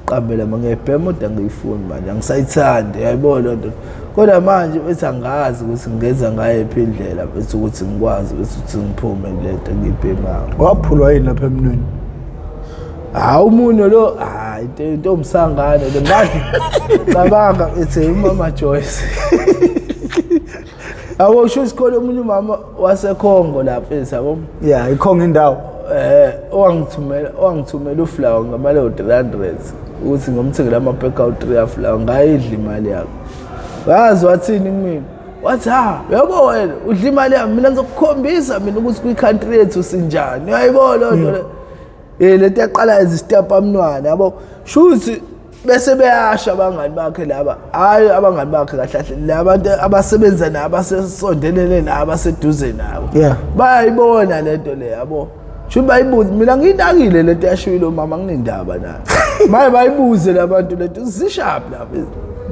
qambela ma ngiyayibhema kodwa angiyifuni manje, angisayithandi, yayibona loo nto. Kodwa manje bese angazi ukuthi ngingenza ngayiphi indlela bese ukuthi ngikwazi bese ukuthi ngiphume kule nto engiyibhemayo. Waphulwa yini lapha emnweni? Hawu, umunwe lo, hayi, into omsangano le manje, cabanga ethi umama Joyce, yabo, usho isikole omunye umama waseKhongo lapha, yabo. Yeah, ikhonga indawo. owangithumela uflower ngamali ewu-300 ukuthi ngomthengele ama-pack awu-3 aflower, ngayidla imali yakho. Wazi wathini kumina? Wathi, ha, uyabo wena udla imali yami, mina ngizokukhombisa mina ukuthi kwi-country yethu sinjani. Uyayibona leyo nto le? Lento yaqala as step amnwana, yabo. Shuthi bese beyasha abangani bakhe laba, hayi abangani bakhe kahle kahle, labantu abasebenza nabo, abasesondelene nabo, abaseduze nabo. Bayayibona lento le, yabo. Shuthi bayibuze, mina ngiyinakile lento yashilo mama, nginendaba nayo. Maye bayibuze labantu lento zishaphi lapha.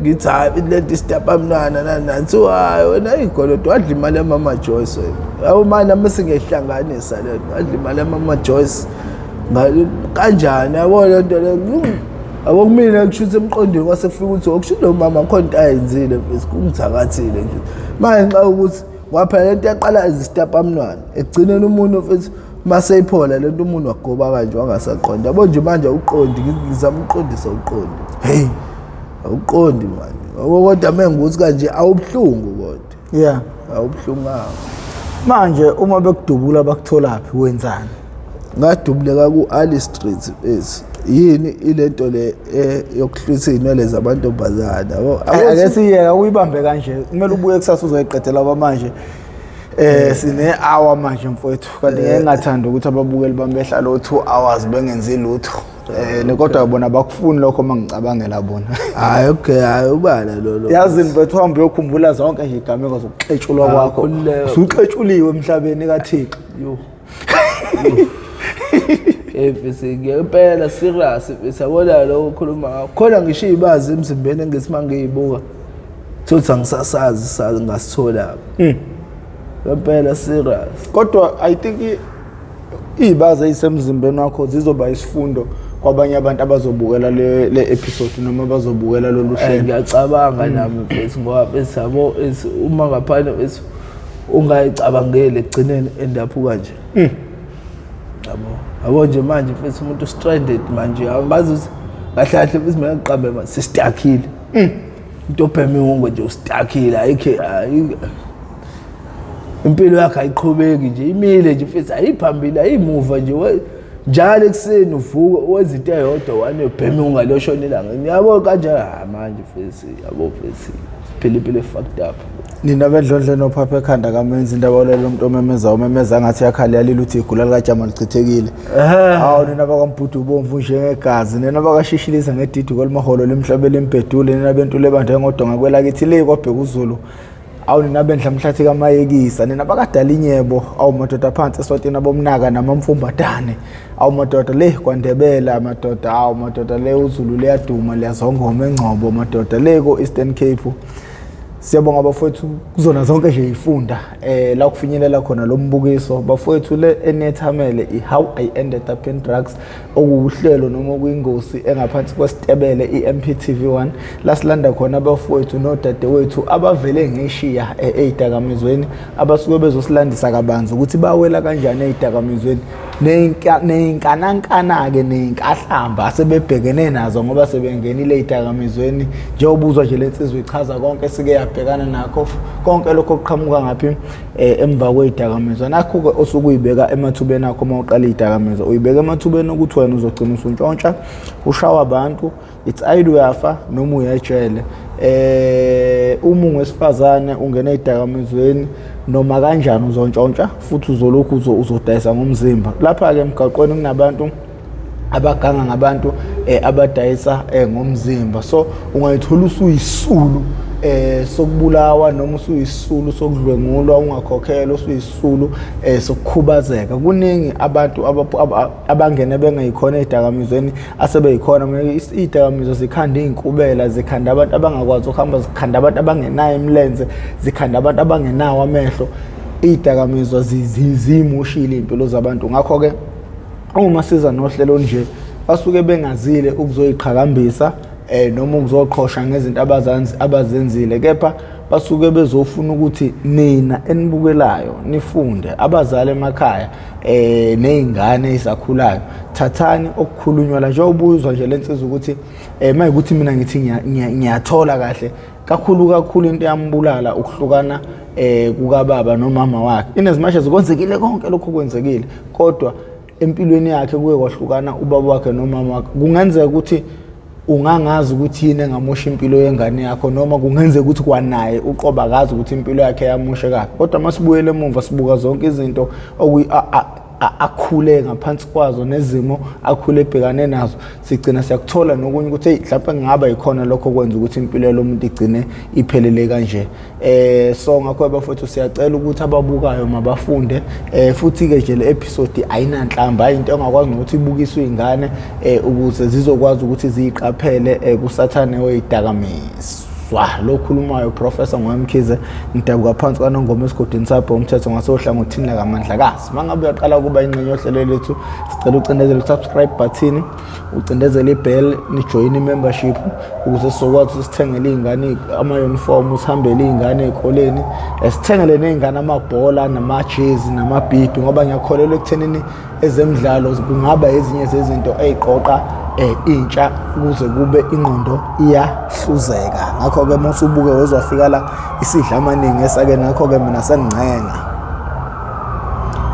Ngithi hayi lento istep amnwana nani nani. So hayi wena igolodo wadla imali yamama Joyce wena. Yabo manje nami singehlanganisa lento, wadla imali yamama Joyce. Kanjani yabo lento le? Yabo kumina kushuthi emqondweni kwase kufika ukuthi okusho lo mama khona into ayenzile mfethu, kungithakathile nje. Manje nxa ukuthi waphela lento yaqala as step amnwana. Ekugcineni umuntu mfethu maseyiphola lento umuntu wagoba kanje wangasaqonda. Yabo nje manje awuqondi, ngizama ukuqondisa uqondi. Hey, awuqondi manje. Yabo kodwa mengukuthi kanje awubuhlungu kodwa. Yeah. Awubuhlungu. Manje uma bekudubula bakutholaphi wenzani? Ngadubuleka ku-Ali Street mfethu. Yini ilento le yokuhlwitha iy'nwele zamantombazane, yabo? Ake siyeka uyibambe kanje, kumele ubuye kusasa uzoyiqedela ngoba manje sine hour manje mfowethu, kanti ngeke ngingathanda ukuthi ababukeli bami behlala o-2 hours bengenzi lutho. Kodwa bona bakufuni lokho uma ngicabangela bona. Hayi okay, hayi ubala lolo. Yazi mfethu uhambe uyokhumbula zonke nje igameko zokuxetshulwa kwakho. Usuxetshuliwe emhlabeni kaThixo. Yo. Mfethu ngempela serious mfethu, yabona lokho ukhuluma ngakho. Khona ngisho izibazi emzimbeni engithi mangiyibuka thothi angisasazi sazi ngasithola. Ngempela serious. Kodwa I think izibazi ezisemzimbeni wakho zizoba isifundo kwabanye abantu abazobukela le episode noma abazobukela lolu hlelo. Ngiyacabanga nami mfethu ngoba mfethu yabo uma ngaphandle mfethu ungayicabangeli ekugcineni endapho kanje. Yabo. Yabo nje manje mfethu umuntu stranded manje angazi ukuthi kahle kahle mfethu mina ngiqambe manje sistakile. Into obhema iwongo nje ustakile, ayikho impilo yakhe ayiqhubeki nje, imile nje mfethu, ayiphambili ayimuva nje. Njalo ekuseni uvuka wenza into eyodwa wane ubhema ungaloshona ilanga. Ngiyabo kanje manje mfethu, yabo mfethu siphila impilo fucked up. Nina bedlondle nophapha ekhanda kamenzi indaba lelo umuntu omemeza umemeza ngathi yakhala yalila uthi igula likajama lichithekile. Hawu nina bakaMbhudu ubomvu njengegazi, nina bakashishiliza ngedidi kwalimaholo lemhlaba lembhedule, nina bentule ebande ngodonga kwelakithi le kwabheka uZulu. Awu nina bendla mhlathi kaMayekisa, nina bakadala inyebo, awu madoda phansi eSwatini abomnaka namamfumbatane. Awu madoda le kwaNdebela madoda, awu madoda le uZulu liyaduma liyazongoma eNgcobo madoda le ko Eastern Cape. Siyabonga bafowethu kuzona zonke nje ifunda la kufinyelela khona lo mbukiso bafowethu le enethamele i-How I Ended Up in Drugs, okuwuhlelo noma okuyingosi engaphansi kwesitebele i-MPTV1 la silanda khona abafowethu nodadewethu abavele ngeshiya ey'dakamizweni, abasuke bezosilandisa kabanzi ukuthi bawela kanjani ey'dakamizweni ney'nkanankana-ke ney'nkahlamba asebebhekene nazo ngoba sebengenile ey'dakamizweni. Njengoba uzwa nje le nsizwa ichaza konke esike yabhekana nakho, konke lokho kuqhamuka ngaphi emva kwey'dakamizwa. Nakho-ke osuke uyibeka emathubeni akho uma uqala iy'dakamizwa, uyibeka emathubeni ukuthi wena uzogcina usuntshontsha, ushawa abantu, it's either uyafa noma uyajele. Uma ungowesifazane ungena ey'dakamizweni noma kanjani uzontshontsha futhi uzolokhu uzodayisa ngomzimba. Lapha-ke emgaqweni kunabantu abaganga ngabantu abadayisa ngomzimba, so ungayithola usuyisulu sokubulawa noma usuyisulu sokudlwengulwa ungakhokhelwa, usuyisulu sokukhubazeka. Kuningi abantu abangena bengayikhona ey'dakamizweni asebeyikhona. Iy'dakamizwa zikhanda iy'nkubela, zikhanda abantu abangakwazi ukuhamba, zikhanda abantu abangenayo imilenze, zikhanda abantu abangenawo amehlo. Iy'dakamizwa ziyimoshile iy'mpilo zabantu. Ngakho-ke uma siza nohlelo nje basuke bengazile ukuzoyiqhakambisa noma ukuzoqhosha ngezinto abazenzile, kepha basuke bezofuna ukuthi nina enibukelayo nifunde, abazali emakhaya nezingane ezisakhulayo, thathani okukhulunywa la. Njengoba ubuzwa nje lensizwa ukuthi mayikuthi mina ngithi ngiyathola kahle kakhulu kakhulu into yambulala ukuhlukana kukababa nomama wakhe. In as much as kwenzekile konke lokho kwenzekile, kodwa Empilweni yakhe kuye kwahlukana ubaba wakhe nomama wakhe. Kungenzeka ukuthi ungangazi ukuthi yini engamosha impilo yengane yakho, noma kungenzeka ukuthi kwanaye uqoba akazi ukuthi impilo yakhe yamoshekaphi. Kodwa uma sibuyele emumva sibuka zonke izinto akhule ngaphansi kwazo nezimo akhule ebhekane nazo, sigcina siyakuthola nokunye ukuthi hey, mhlawumbe kungaba yikhona lokho kwenza ukuthi impilo yalomuntu igcine iphelele kanje. So ngakho bafowethu, siyacela ukuthi ababukayo mabafunde. Futhi ke nje le episode ayinanhlamba, into engakwazi nokuthi ibukiswe izingane ukuze zizokwazi ukuthi ziyiqaphele kusathane weyidakamizwa. Lo khulumayo Professor Ngwamkhize, ngidabuka phansi kwaNongoma esigodini sapho umthetho ngasohlangothini lakaMandlakazi. Mangabe uyaqala ukuba ingxenye yohlelo lethu, sicela ucindezele u-subscribe button, ucindezele i-bell, nijoyine i-membership ukuze sizokwazi ukuthi sithengele iy'ngane ama-uniform, sihambele iy'ngane ey'koleni, sithengele ney'ngane amabhola namajezi namabhibhi, ngoba ngiyakholelwa ekuthenini ezemidlalo kungaba ezinye zezinto ey'qoqa intsha ukuze kube ingqondo iyahluzeka. Ngakho-ke uma usubuke wezwafika la isidla amaningi esake, ngakho-ke mina sengingcenga.